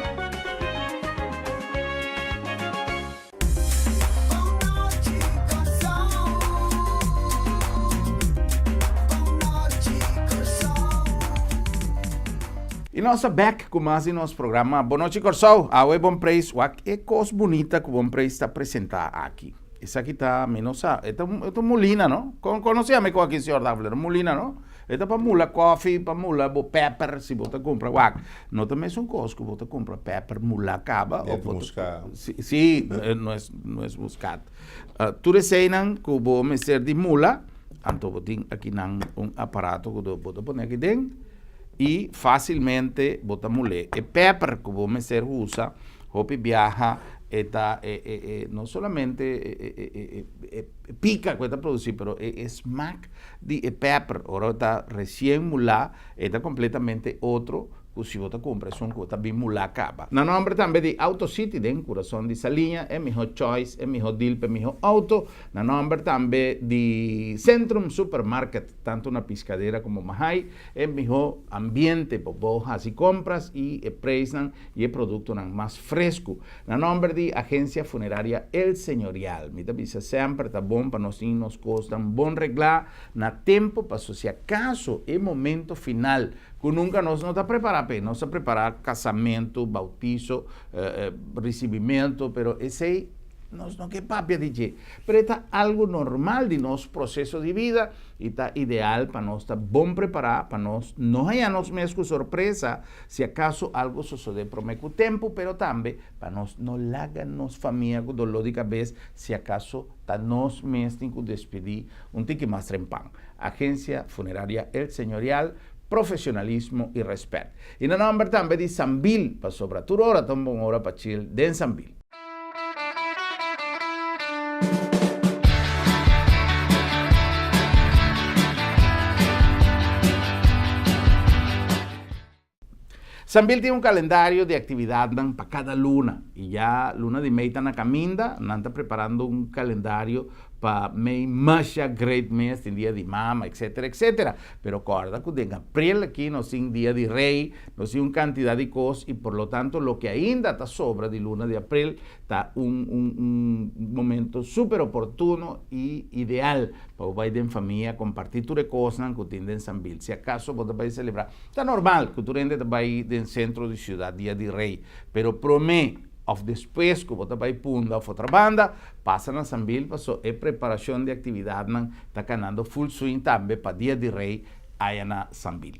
Speaker 1: I nos ta bek ku mas di nos programa Bon Nochi Kòrsou. Awe Bon Preis wak e kos bunita ku Bon Preis ta presentá aki. Esaki ta, mi no sa, e ta un mulina no? Kon konosé ami ku aki señor Davler? Un mulina no? E ta pa mula kofi, pa mula bo pepper si bo ta kumpra wak. No ta mesun kos ku bo ta kumpra pepper mulá kaba
Speaker 2: Net
Speaker 1: of bo ta
Speaker 2: muskat.
Speaker 1: Si, si, nues nues muskat. Tur eseinan ku bo mester di mula, anto bo tin akinan un aparato ku bo ta pone aki den i fásilmente bo ta mul'é. E pepper ku bo mester usa hopi biaha e ta e e e no solamente e e e e e pika ku e ta produsí pero e e smak di e pepper ora e ta resien mulá e ta kompletamente otro ku si bo ta kumpra esun ku ta bin mulá kaba. Na nòmber tambe di Auto City den kurason di Saliña, e mihó choice, e mihó deal pa e mihó auto. Na nòmber tambe di Centrum Supermarket, tantu na Piscadera komo Mahai, e mihó ambiente pa bo hasi kompras i e preisnan i e produktonan mas fresku. Na nòmber di Agensia Funeraria El Señorial, mi ta bisa semper ta bon pa nos tin nos kosnan bon reglá na tempu paso si akaso e momento final ku nunka nos no ta prepará p'e, nos ta prepará kasamentu, bautiso, risibimentu, pero esei nos no ke papia di dje. Pero e ta algu normal di nos proseso di bida i ta ideal pa nos ta bon prepará pa nos no haña nos mes ku sorpresa si akaso algu sosodé promé ku tempu, pero tambe pa nos no laga nos famia ku doló di kabes si akaso ta nos mes tin ku despidí un tiki mas trempan. Agencia Funeraria El Señorial, profesionalismo y respet. Y na nomber tambe di Sambil, pasobra tur ora ta un bon ora pa chill den Sambil. Sambil tin un kalendario di aktividatnan pa kada luna i ya luna di mei ta na kaminda, nan ta preparando un kalendario pa mei masha great mes, tin dia di mama etcetera etcetera. Pero kòrda ku den aprel aki nos tin dia di rei, nos tin un kantidat di kos i por lo tanto loke ainda ta sobra di luna di aprel ta un un un momento super oportuno i ideal pa bo bai den famia kompartí tur e kosnan ku tin den Sambil. Si akaso bo ta bai selebrá Ta normal ku tur hende ta bai den sentro di siudat dia di rei, pero promé òf despues ku bo ta bai Punda òf otra banda, pasa na Sambil paso e preparashon di aktividatnan ta kanando full swing tambe pa dia di rei aya na Sambil.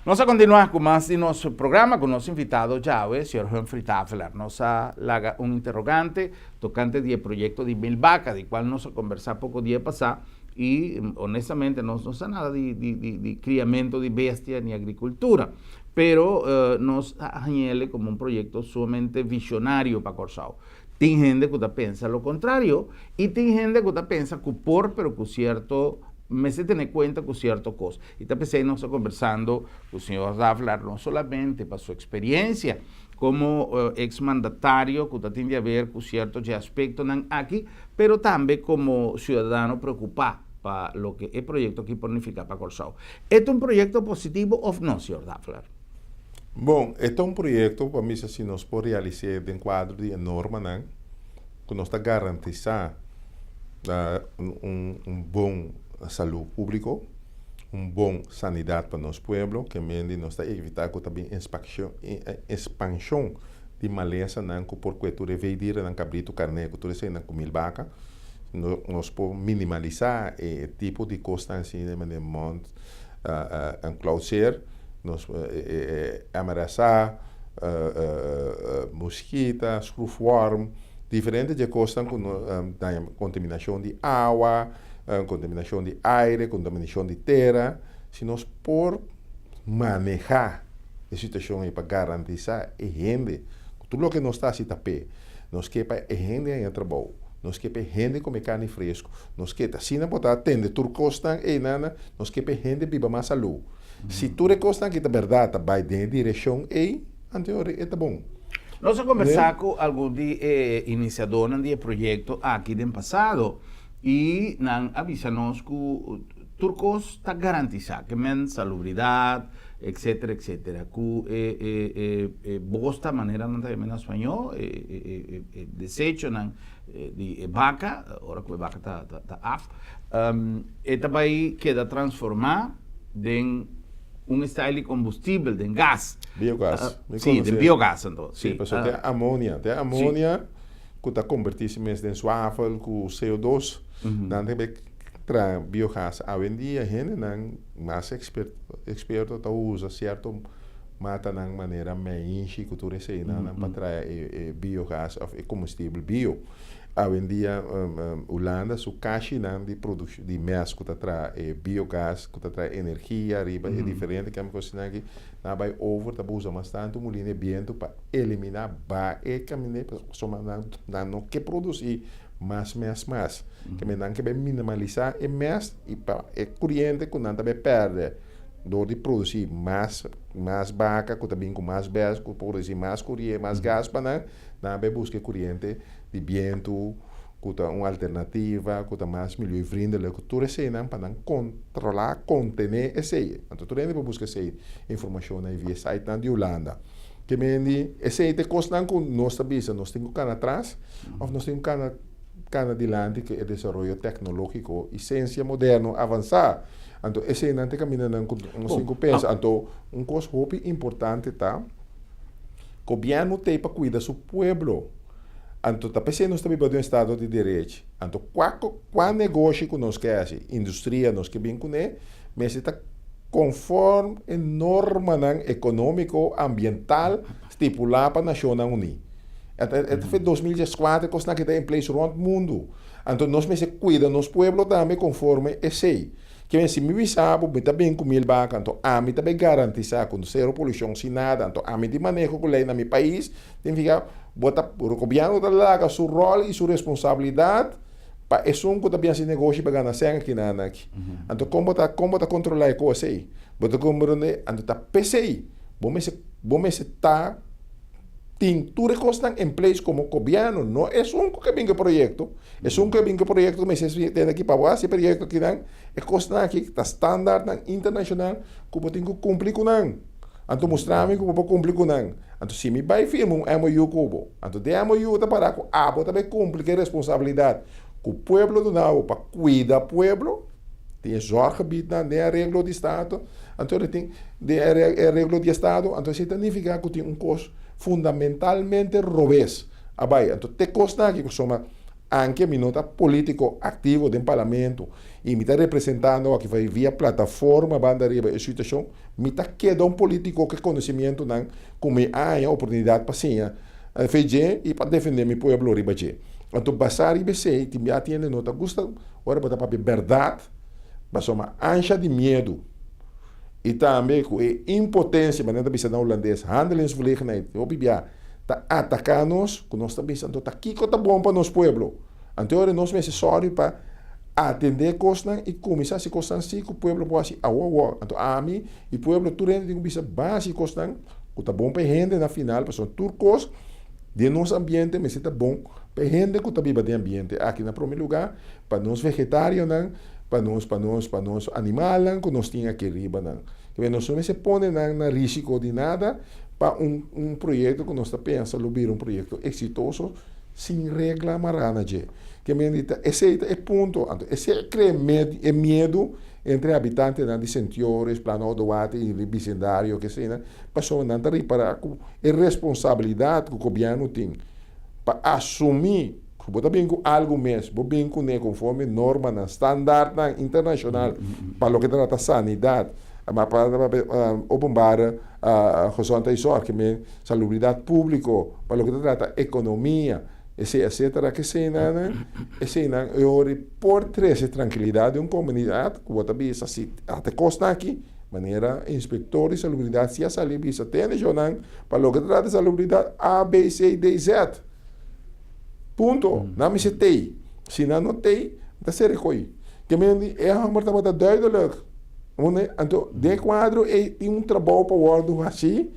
Speaker 1: Nos a kontinuá ku mas di nos programa ku nos invitado djawe, señor Humphrey Tafelaar. Nos a laga un interogante tokante di e proyekto di Milbaka, di kual nos a kombersá poko dia pasá. I honestamente nos no sa nada di di di di criamento di bestia ni agricultura, pero nos a hañele como un proyecto sumamente visionario pa Kòrsou. Tin hende ku ta pensa lo contrario i tin hende ku ta pensa ku por pero ku cierto mester tene cuenta ku cierto kos. I ta p'esei nos ta conversando ku señor Davelaar no solamente pa su experiencia como ex mandatario ku ta tin di haber ku cierto dje aspectonan aki, pero tambe komo siudadano preokupá pa loke e proyekto aki por nifiká pa Kòrsou. E ta un proyekto positivo òf no, señor Daffler?
Speaker 2: Bon, e ta un proyekto pa misa si nos por realis'é den kuadro di e normanan ku nos ta garantisá un bon salú públiko, un bon sanidat pa nos pueblo, ke mende nos ta evitá ku ta bin ekspanshon di malesanan ku por kue tur e veidiranan, kabritu, karné ku tur eseinan ku milbaka, nos por minimalisá e tipo di kosnan asina manera mond en klauseer, nos MRSA, muskita, skroefworm, diferente dje kosnan ku daña kontaminashon di awa, kontaminashon di aire, kontaminashon di tera, si nos por manehá e situashon ei pa garantisá e hende ku tur loke nos ta hasi ta p'e. Nos ke pa e hende haña trabou, nos ke pa e hende kome karni fresku, nos ke ta asina bo ta atende tur kosnan ei nana, nos ke pa e hende biba mas salú. Si tur e kosnan aki ta bèrdat ta bai den e direkshon ei, anto e ta bon.
Speaker 1: Nos a kombersá ku algun di e inisiadónan di e proyekto aki den pasado i nan a bisa nos ku Tur kos ta garantisá, ke men salubridat, etcetera, etcetera, ku e e e e bosta, manera nan ta yama na spañó, e e e e e desechonan di e baka, ora ku e baka ta ta ta af, e ta bai keda transformá den un style di kombustibel, den gas.
Speaker 2: Biogas. Mi
Speaker 1: Sí, den
Speaker 2: konosé.
Speaker 1: biogas anto,
Speaker 2: Sí,
Speaker 1: sí.
Speaker 2: pasobra tin amonia, tin amonia ku ta kombertí si mes den swafel ku CO dos, nan ta bai. traha biogas awendia hendenan mas eksperto ta usa sierto matanan manera meinshi ku tur eseinan pa traha e biogas òf e kombustibel bio. Awendia Hulanda su kashinan di produkshon di mès ku ta traha e biogas ku ta traha energia riba e diferente kemikosnan aki nan a bai over ta usa mas tantu mulina e bientu pa eliminá ba e kaminda pasobra nan no ke produsí mas mès mas. Ke men nan ke bai minimalisá e mès i pa e kuriente ku nan ta bai pèrdè dor di produsí mas mas baka ku ta bin ku mas bès ku produsí mas kurie mas gas pa nan, nan a bai buska e kuriente di bientu ku ta un alternativa ku ta mas milieuvriendelijk ku tur eseinan pa nan kontrolá kontené esei. Anto tur hende por buska esei informashonnan via e sitenan di Hulanda. Ke men di esei ta e kosnan ku nos ta bisa nos tin ku kana atras òf nos tin ku kana kana dilanti ku e desaroyo teknológiko i siensia moderno avansá. Anto eseinan ta e kamindanan ku nos tin ku pensa. Anto un kos hopi importante ta gobièrnu t'ei pa kuida su pueblo. Anto ta p'esei nos ta biba den un estado di derechi. Anto kua kua negoshi ku nos ke hasi, industria nos ke bin kuné, mester ta konform e normanan ekonómiko, ambiental stipulá pa Nashonnan Uní. E ta fe 2014 kosnan aki ta in place rònt mundu. Anto nos mester kuida nos pueblo tambe konforme esei. Ke men si mi bisa bo mi ta bin ku mil baka anto ami ta bai garantisá ku sero polushon sin nada anto ami tin maneho ku lei na mi pais significa bo ta gobièrnu ta laga su ròl i su responsabilidat pa esun ku ta bin hasi negoshi pa gana sèn aki nan aki. Anto kon bo ta kon bo ta kontrolá e kos ei? Bo ta komprondé? Anto ta p'esei bo mester bo mester ta tin tur e kosnan en place komo gobièrnu, no esun ku ke bin ku e proyekto. Esun ku a bin ku e proyekto mester tene aki pa bo hasi e proyekto akinan, e kosnan aki ta standaardnan internashonal ku bo tin ku kumpli ku nan. Anto mustra mi ku bo por kumpli ku nan. Anto si mi bai firma un MOU ku bo, anto den e MOU ta para ku abo ta bai kumpli ku e responsabilidat ku pueblo duna bo pa kuida pueblo, tin e zorggebiednan den e areglo di stato, anto tin den e areglo di estado, anto esei ta nifiká ku tin un kos fundamentalmente robes. A bai. Anto te kosnan aki pasobra anke mi no ta politico activo den parlamento y mi ta representando aki bai via plataforma banda riba e situacion, mi ta keda un politico ku e conocimientonan ku mi a haña oportunidad pa siña fe dje y pa defende mi pueblo riba dje. Anto basa riba esey tin bia tin hende no ta gusta ora bo ta papia berdad pasobra ansha di miedu y tambe ku e impotencia manera ta bisa na hulandes handelingsverlegenheid hopi bia ta ataká nos, ku nos ta bisa anto ta kiko ta bon pa nos pueblo. Anto e ora nos mester sòru pa atendé kosnan i kuminsá hasi kosnan si ku pueblo por hasi awor awor. Anto ami i pueblo tur hende tin ku bisa ban hasi kosnan ku ta bon pa e hende na final pasobra tur kos den nos ambiente mester ta bon pa e hende ku ta biba den ambiente aki na prome lugá pa nos vegetarionan, pa nos pa nos pa nos animalnan ku nos tin aki riba nan. Nos no mester pone nan na risiko di nada. Pa un un proyekto ku nos ta pensa lo bira un proyekto eksitoso sin regla mará na dje. Ke men di ta esei ta e punto. Anto esei a krea e miedu entre habitantenan di Sentiores, Plano Odowater i di bisindario ke eseinan pasobra nan ta ripará ku e responsabilidat ku gobièrnu tin pa asumí ku bo ta bin ku algu mes, bo bin kuné konforme normanan, standaardnan internashonal pa loke ta trata sanidat, pa openbare gezondheidszorg, ke men salubridat públiko, pa loke ta trata ekonomia, esei etsetera, ke eseinan, eseinan e ora por trese trankilidat den un komunidat ku bo ta bisa si ata e kosnan aki, manera inspektor di salubridat si a sali bisa tende shownan pa loke ta trata salubridat A, B, C, D, Z. Punto. Nan mester tei. Si nan no tei, ta ser rekoi. Ke men di e hòmber tabata duidelijk. Anto den e kuadro ei tin un trabou pa wòrdu hasí,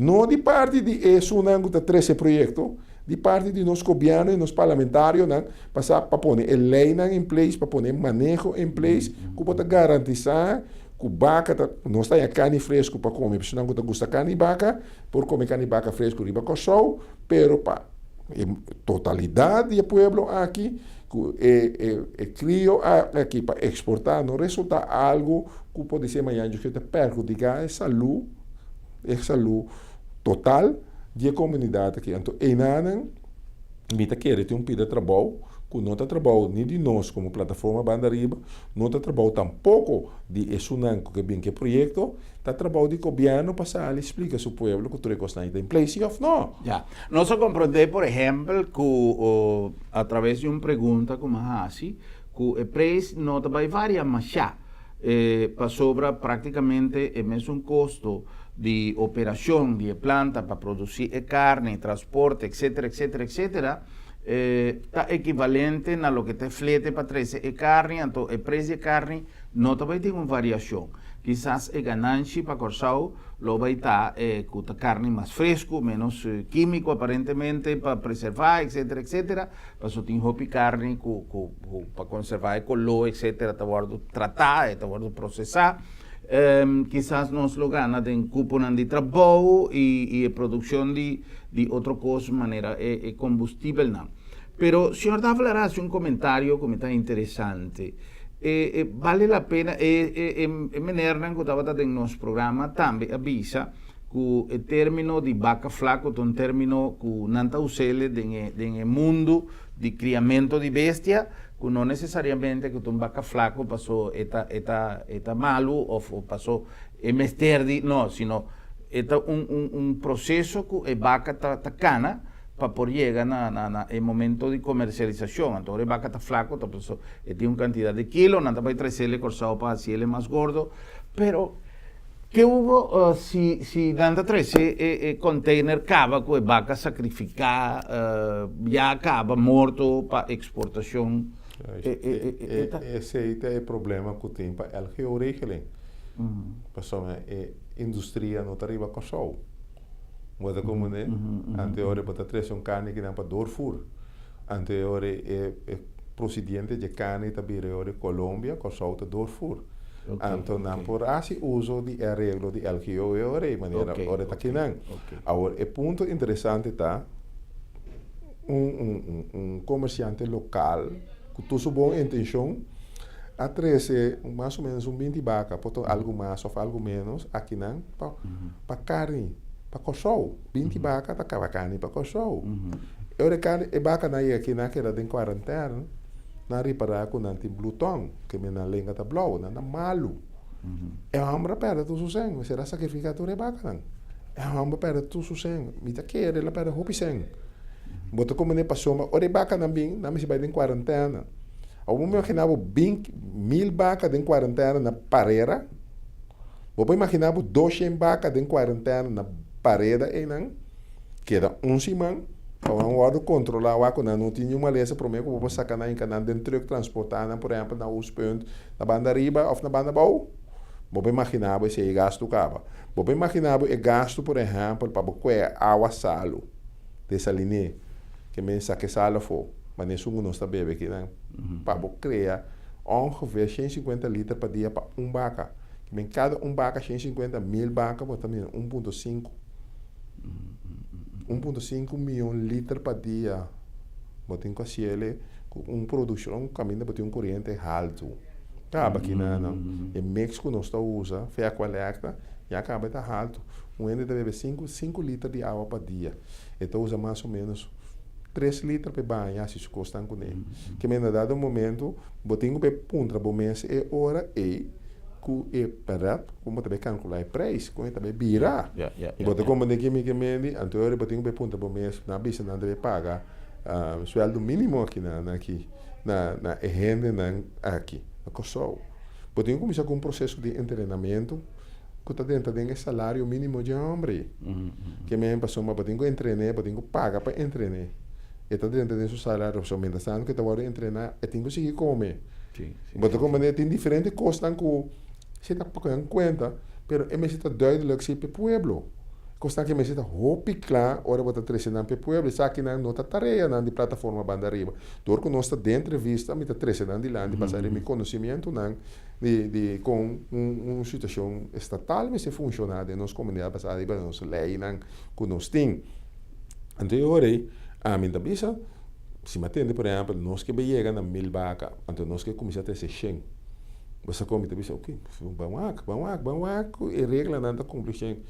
Speaker 2: no di parti di esunnan ku ta trese e proyekto, di parti di nos gobièrnu i nos parlamentarionan pa sa pa pone e leinan in place, pa pone e maneho in place ku bo ta garantisá ku baka ta, nos ta haña karni fresku pa kome, personanan ku ta gusta karni baka por kome karni baka fresku riba Kòrsou, pero pa e totalidat di e pueblo aki ku e e krio aki pa eksportá no resultá algu ku por disi mañana ku ta perhudiká e salú e salú total di e komunidat aki. Anto einanan mi ta kere tin un pida trabou. Ku no ta trabou ni di nos komo Plataforma Banda Riba, no ta trabou tampoko di esunnan ku ke bin ku e proyekto, ta trabou di gobièrnu pa sali splika su pueblo ku tur e kosnan ei ta in place si òf no.
Speaker 1: Ya. Nos a komprondé, por ehèmpel, ku a traves di un pregunta ku mi a hasi, ku e preis no ta bai varia mashá, pasobra práktikamente e mesun kosto di operashon di e planta pa produsí e karni, transporte, etcétera, etcétera, etcétera, ta ekivalente na loke ta e flete pa trese e karni, anto e pres di e karni no ta bai tin un variashon. Kisas e gananshi pa Kòrsou lo bai ta ku ta karni mas fresku, ménos kímiko aparentemente pa preservá, etcétera, etcétera, pasobra tin hopi karni ku ku pa konservá e koló, etcétera, ta wòrdu tratá, e ta wòrdu prosesá. Kisas nos lo gana den kuponan di trabou i e produkshon di di otro kos manera e e kombustibelnan. Pero señor Davelaar a hasi un komentario ku mi ta interesante. E e bale la pena e e e menernan ku tabata den nos programa tambe a bisa ku e término di baka flaku ta un término ku nan ta us'el den e den e mundu di kriamentu di bestia ku no nesesariamente ku ta un baka flaku paso e ta e ta e ta malu òf paso e mester di no sino e ta un un un proseso ku e baka ta ta kana pa por yega na na na e momento di komersialisashon. Anto ora e baka ta flaku ta paso e tin un kantidat di kilo nan ta bai tresel e Kòrsou pa hasiel e mas gordo pero Ke hubo si si nan ta trece e e container caba cu e baca sacrifica ya caba morto pa exportacion e e e e ta.
Speaker 2: Esey ta e problema cu tin pa LGO regeling. Pasobra e industria no ta riba Kòrsou. Bo ta comprende? Anto e ora bo ta trece un carni kinan pa doorvoer. Anto e ora e e procediente dje carni ta bira e ora Colombia, Kòrsou ta doorvoer. Anto nan por hasi uso di e areglo di LGO e ora ei manera ora ta kinan. Awor e punto interesante ta un un komersiante lokal ku tur su bon intenshon a trese mas o menos un binti baka por ta algu mas òf algu menos akinan pa pa karni pa Kòrsou. Binti baka ta kaba karni pa Kòrsou. E ora e karni e bakanan yega akinan a keda den kuarentèna. Nan ripará ku nan tin blue tongue, ke men nan lenga ta blou, nan ta malu. E hòmber a pèrdè tur su sèn, mester a sakrifiká tur e bakanan. E hòmber a pèrdè tur su sèn, mi ta kere el a pèrdè hopi sèn. Bo ta komprendé pasobra ora e bakanan bin, nan mester bai den kuarentena. Awor bo imaginá bo binti mil baka den kuarentena na Parera? Bo por imaginá bo doshen baka den kuarentena na Pareda einan? Keda un siman pa nan wòrdu kontrolá wak ku nan no tin niun malesa promé ku bo por saka nan hinka nan den trùk transportá nan por ehèmpel na Oostpunt na banda ariba òf na banda abou. Bo por imaginá bo esei e gastu kaba. Bo por imaginá bo e gastu por ehèmpel pa bo kue awa salu desaliné ke men saka e sal afó manera esun ku nos ta bebe akinan pa bo krea ongeveer 150 liter pa dia pa un baka. Ke men kada un baka 150 mil baka bo ta mira 1.5. 1.5 mion liter pa dia bo tin ku hasiel ku un produkshon kaminda bo tin un koriente haltu. Kaba kina nan e mix ku nos ta usa fe Aqualectra ya kaba e ta haltu. Un hende ta bebe sinku sinku liter di awa pa dia. E ta usa mas o menos tres liter pa e baña hasi su kosnan kuné. Ke menda dado momento bo tin ku be puntra bo mes e ora ei ku e bèrdat ku bo ta bai kalkulá e preis ku e ta bai bira. Bo ta komprendé ke mi ke mendi anto e ora bo tin ku bai puntra bo mes nan a bisa nan ta bai paga suèldu mínimo aki na aki na na e hendenan aki na Kòrsou. Bo tin ku kuminsá ku un proseso di entrenamentu ku ta drenta den e salario mínimo dje hòmber. Ke men pasobra bo tin ku entrené bo tin ku paga pa entrené. E ta drenta den su salario pasobra mientras tantu ku e ta wòrdu entrená e tin ku sigui kome. Bo ta comprende? Tin diferente cosnan cu si ta pone en cuenta, pero e mester ta duidelijk si p'e pueblo. Cosnan cu mester ta hopi cla ora bo ta trece nan p'e pueblo. Esakinan no ta tareanan di Plataforma Banda Ariba. Door cu nos ta den entrevista, mi ta trece nan dilanti basa riba mi conocimientonan di di con un un situacion estatal mester funciona den nos comunidad basa riba nos leynan cu nos tin. Anto e ora ey ami ta bisa. Si mi a tende, por ehèmpel, nos ke bai yega na mil baka, anto nos ke kuminsá trese shen. Bo sa kon mi ta bisa, oke, ban wak, ban wak, ban wak ku e reglanan ta kumpli shen.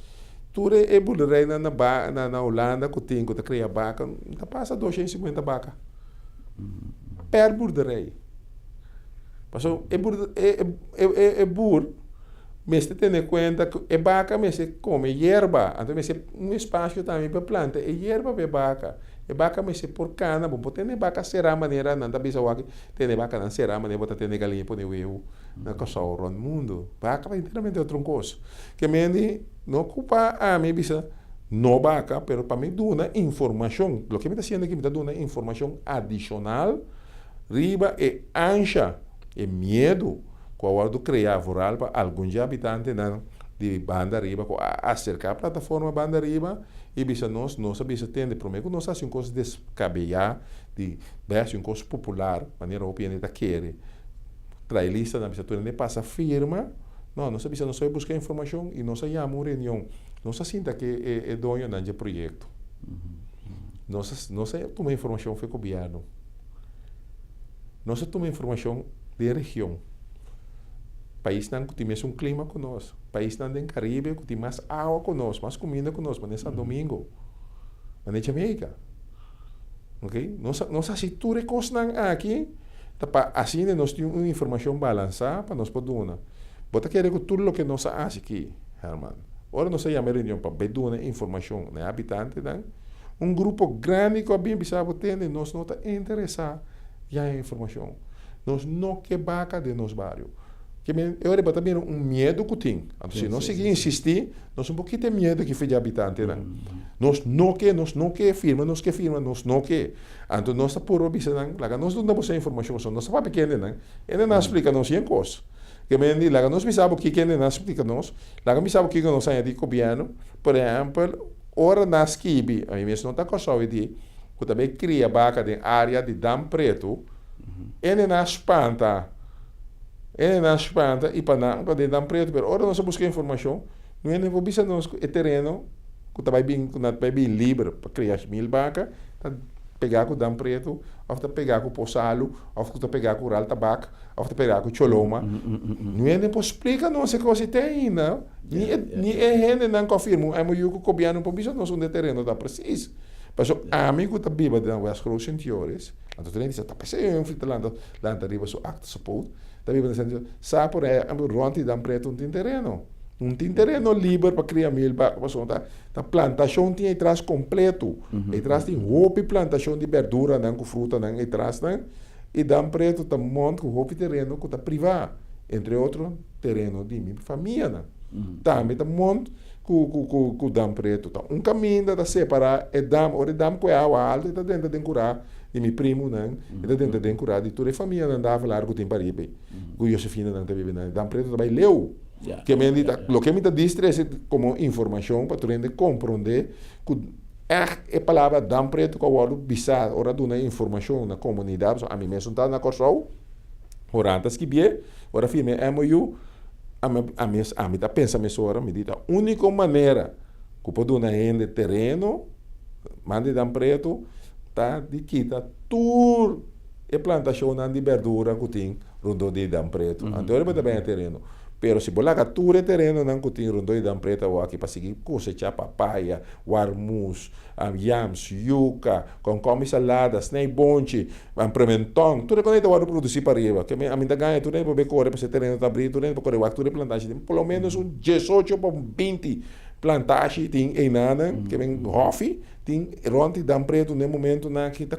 Speaker 2: Tur e boerderijnan na ba na na Hulanda ku tin ku ta kria baka, ta pasa 250 baka. Per boerderij. Paso e boer e e e boer mester tene kuenta ku e baka mester kome yerba, anto mester un espasio tambe pa planta e yerba pa e baka. E baka mester por kana, bo por tene e baka será manera nan ta bisa awor tene e bakanan será manera bo ta tene galiña pone webu na Kòrsou rònt mundu. Baka ta enteramente otro kos. Ke mende no ku pa ami bisa no baka, pero pa mi duna informashon. Loke mi ta hasiendo aki mi ta duna informashon adishonal riba e ansha, e miedu ku a wòrdu kreá vooral pa algun dje habitantenan di banda ariba ku a aserká plataforma banda ariba i bisa nos, nos a bisa tende promé ku nos hasi un kos deskabeyá di bai hasi un kos popular manera hopi hende ta kere trae listanan bisa tur hende pasa firma, no, nos a bisa nos a bai buska informashon i nos a yama un reunion, nos a sinta ku e doñonan dje proyekto, nos a nos a tuma informashon for e gobièrnu. Nos a tuma informashon den region, paisnan ku tin mesun klima ku nos, paisnan den Karibe ku tin mas awa ku nos, mas kuminda ku nos, manera San Domingo, manera Jamaica. Ok, nos a nos a hasi tur e kosnan aki ta pa asina nos tin un informashon balansá pa nos por duna. Bo ta kere ku tur loke nos a hasi aki, Herman, ora nos a yama e reunion pa bai duna informashon na e habitantenan, Un grupo grandi ku a bin bisa bo tende nos no ta interesá ya e informashon. Nos no ke baka den nos bario. Ke men e ora bo ta mira un miedu ku tin. Anto si nos sigui insistí, nos un por kita e miedu aki for di habitantenan. Nos no ke, nos no ke firma, nos ke firma, nos no ke. Anto nos ta purba bisa nan, laga nos duna boso e informashon pasobra nos ta papia kende nan. Hende nan a splika nos yen kos. Ke men di laga nos bisa bo kiko hende nan a splika nos, laga bisa bo kiko nos haña di gobièrnu. Por ehèmpel. Ora nan skibi, ami mes no ta Kòrsou e di, ku ta bai kria baka den área di Dam Pretu, ene nan spanta, ene nan spanta i pa nan ta den Dam Pretu, pero ora nos a buska informashon, no hende por bisa nos ku e tereno ku ta bai bin, ku nan ta bai bin liber pa kria mil baka, ta pegá ku Dam Pretu, òf ta pegá ku Posalu, òf ku ta pegá ku Rural Tabak, òf ta pegá ku Choloma. No hende por splika nos e kos ei te ainda. Ni e, ni e hendenan ku a firma un MOU ku gobièrnu por bisa nos unda e tereno ta presis. Pasobra ami ku ta biba den West Groot Sint Joris, anto tur hende bisa ta p'esei un ta lanta lanta riba su akte su poot, ta biba den Sint Joris, sa por e rònt di Dan Preto un tin tereno. Un tin tereno liber pa kria milpa pasobra ta ta plantashon tin eitras kompleto. Eitras tin hopi plantashon di berduranan ku frutanan eitrasnan i Dan Preto ta mònt ku hopi tereno ku ta privá, entre otro. Tereno di mi famianan. Tambe ta mont ku ku ku ku dam pretu. Ta un kaminda ta separá e dam. Ora e dam ku e awa altu e ta drenta den kurá di mi primunan, e ta drenta den kurá di tur e famianan Davelaar ku tin pariba ei, ku Josefinanan ta biba einan. E dam pretu ta bai leu. Ke men di ta loke mi ta distrese komo informashon pa tur hende komprondé ku ègt e palabra dam pretu ku a wòrdu bisá ora a duna informashon na komunidat, pasobra ami mes un ta na Kòrsou. Ora ta skibié, ora firma e MOU, ami ami ami ta pensa mesora, mi di ta úniko manera ku por duna hende tereno, man di Dan Pretu, ta di kita tur e plantashonnan di bèrdura ku tin rondó di Dan Pretu. Anto ora bo ta bini e tereno. Pero si bo laga tur e terenonan ku tin rondó di Dan Pretu awor aki pa sigui kosechá papaya, warmus, yams, yuka, Kònkòmi salada, snei bonchi, prementòn, tur e kos ei ta wòrdu produsí pa riba. Ke mi ta gaña tur hende por bay kore pasobra e tereno ta abrí, tur hende por kore wak tur e plantashi. Tin por lo ménos un diesocho pa un binti plantashi tin einanan, ke men hòfi tin rònt di Dam Pretu na e momentunan aki ta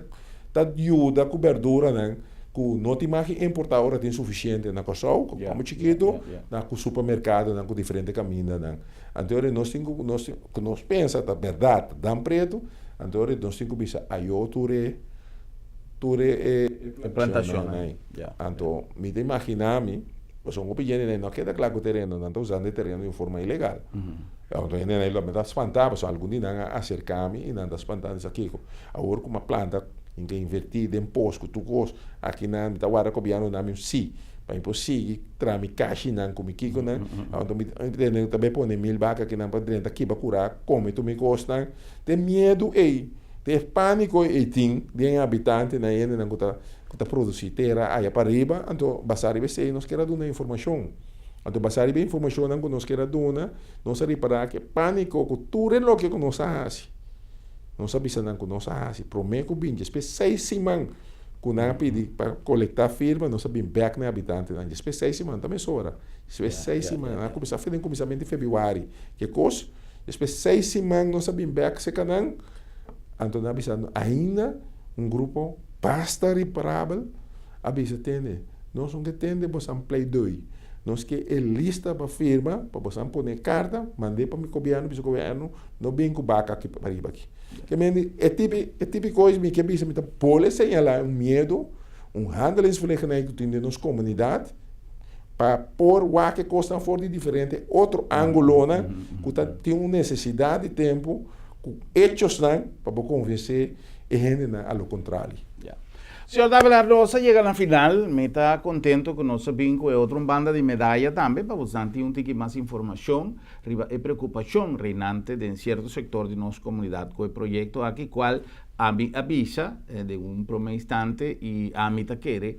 Speaker 2: ta yuda ku bèrduranan ku no tin mag importá ora tin sufisiente na Kòrsou, kònkòmi chikitu, na ku supermerkadonan ku diferente kamindanan. Anto ora nos tin ku nos tin ku nos pensa ta bèrdat Dam Pretu. Anto ora nos tin ku bisa ayo tur e tur e e plantashonnan ei. Anto mi ta imaginá mi, pasobra un hopi hende no a keda kla ku tereno, nan ta usando e tereno di un forma ilegal. Anto hendenan ei lo mi ta spantá pasobra algun di nan a aserká mi i nan ta spantá nan sa kiko. Awor ku mi a planta, mi ta invertí den pos ku tur kos, akinan mi ta warda gobièrnu na mi un sí pa mi por sigui. Tra mi kashinan ku mi kikonan, anto mi tende ta bai pone mil baka kinan pa drenta kiba kura kome tur mi kosnan. Te miedu ei, te pániko ei tin den e habitantenan, e hendenan ku ta ku ta produsí tera aya pariba, anto basá riba esei nos kier a duna informashon. Anto basá riba e informashonnan ku nos kier a duna, nos a ripará ku e pániko ku tur e loke ku nos a hasi, nos a bisa nan ku nos a hasi promé ku binti, despues seis siman. Ku nan a pidi pa kolektá firma, nos a bin bèk na e habitantenan. Despues seis siman ta mesora. Despues seis siman, nan a kuminsá den kuminsamentu di febrüari. Ke kos? Despues seis siman nos a bin bèk serka nan, anto nan a bisa ainda un grupo basta riparabel a bisa tende, nos no ke tende bosan pleidoi, nos ke e lista pa firma pa bosan pone e karta, mand'é pa mi gobièrnu, bisa gobièrnu no bin ku baka aki pariba aki. Ke mende e tipi e tipi kos mi ke bisa mi ta bole señalá un miedo, un handelingsverlegenheid ku tin den nos komunidat pa por wak e kosnan for di diferente otro angulonan ku ta tin un nesesidat di tempu ku echosnan pa bo konvensé e hendenan a lo kontrali.
Speaker 1: Señor Davelar, nos a yega na final. Mi ta kontento ku nos a bin ku e otro un banda di medaya tambe pa bosnan tin un tiki mas informashon riba e preokupashon reinante den sierto sektor di nos komunidat ku e proyekto aki kual ami a bisa den un prome instante i ami ta kere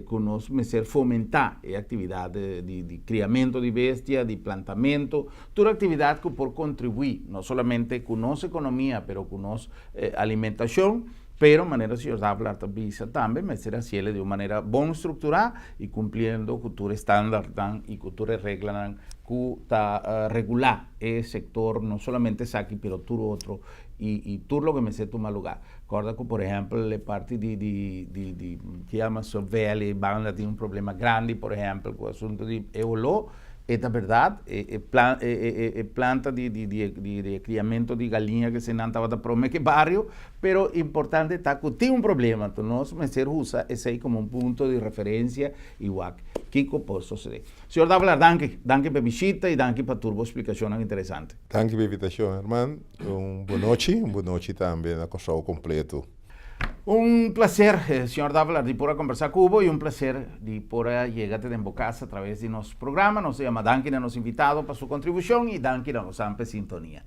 Speaker 1: ku nos mester fomentá e aktividat di kriamentu di bestia, di plantamentu, tur aktividat ku por kontribuí no solamente ku nos ekonomia pero ku nos alimentashon. Pero manera señor Davelaar ta bisa tambe mester haciele di un manera bon structura y cumpliendo cu tur e standardnan y cu tur e reglanan cu ta regula e sector no solamente esaki pero tur otro y y tur loke mester tuma lugar. Corda cu por ehempel e parti di di di di ke yama Sub Valley banda tin un problema grandi por ehempel cu asunto di e olor. E ta berdad, e e planta di di di di e criamento di galiña ke eseinan tabata prome ke bario, pero importante ta ku tin un problema, anto nos mester usa esei komo un punto di referencia i wak kiko por sosode. Señor Davelaar, danki, danki pa e bishita i danki pa tur bo splikashonnan interesante.
Speaker 2: Danki pa e invitashon, Herman. Un bonochi, un bonochi tambe na Kòrsou kompleto.
Speaker 1: Un placer, señor Davelaar, di por a conversa cu bo y un placer di por a yega te den bo casa a traves di nos programa. Nos ta yama danki na nos invitado pa su contribucion y danki na nos ampe sintonia.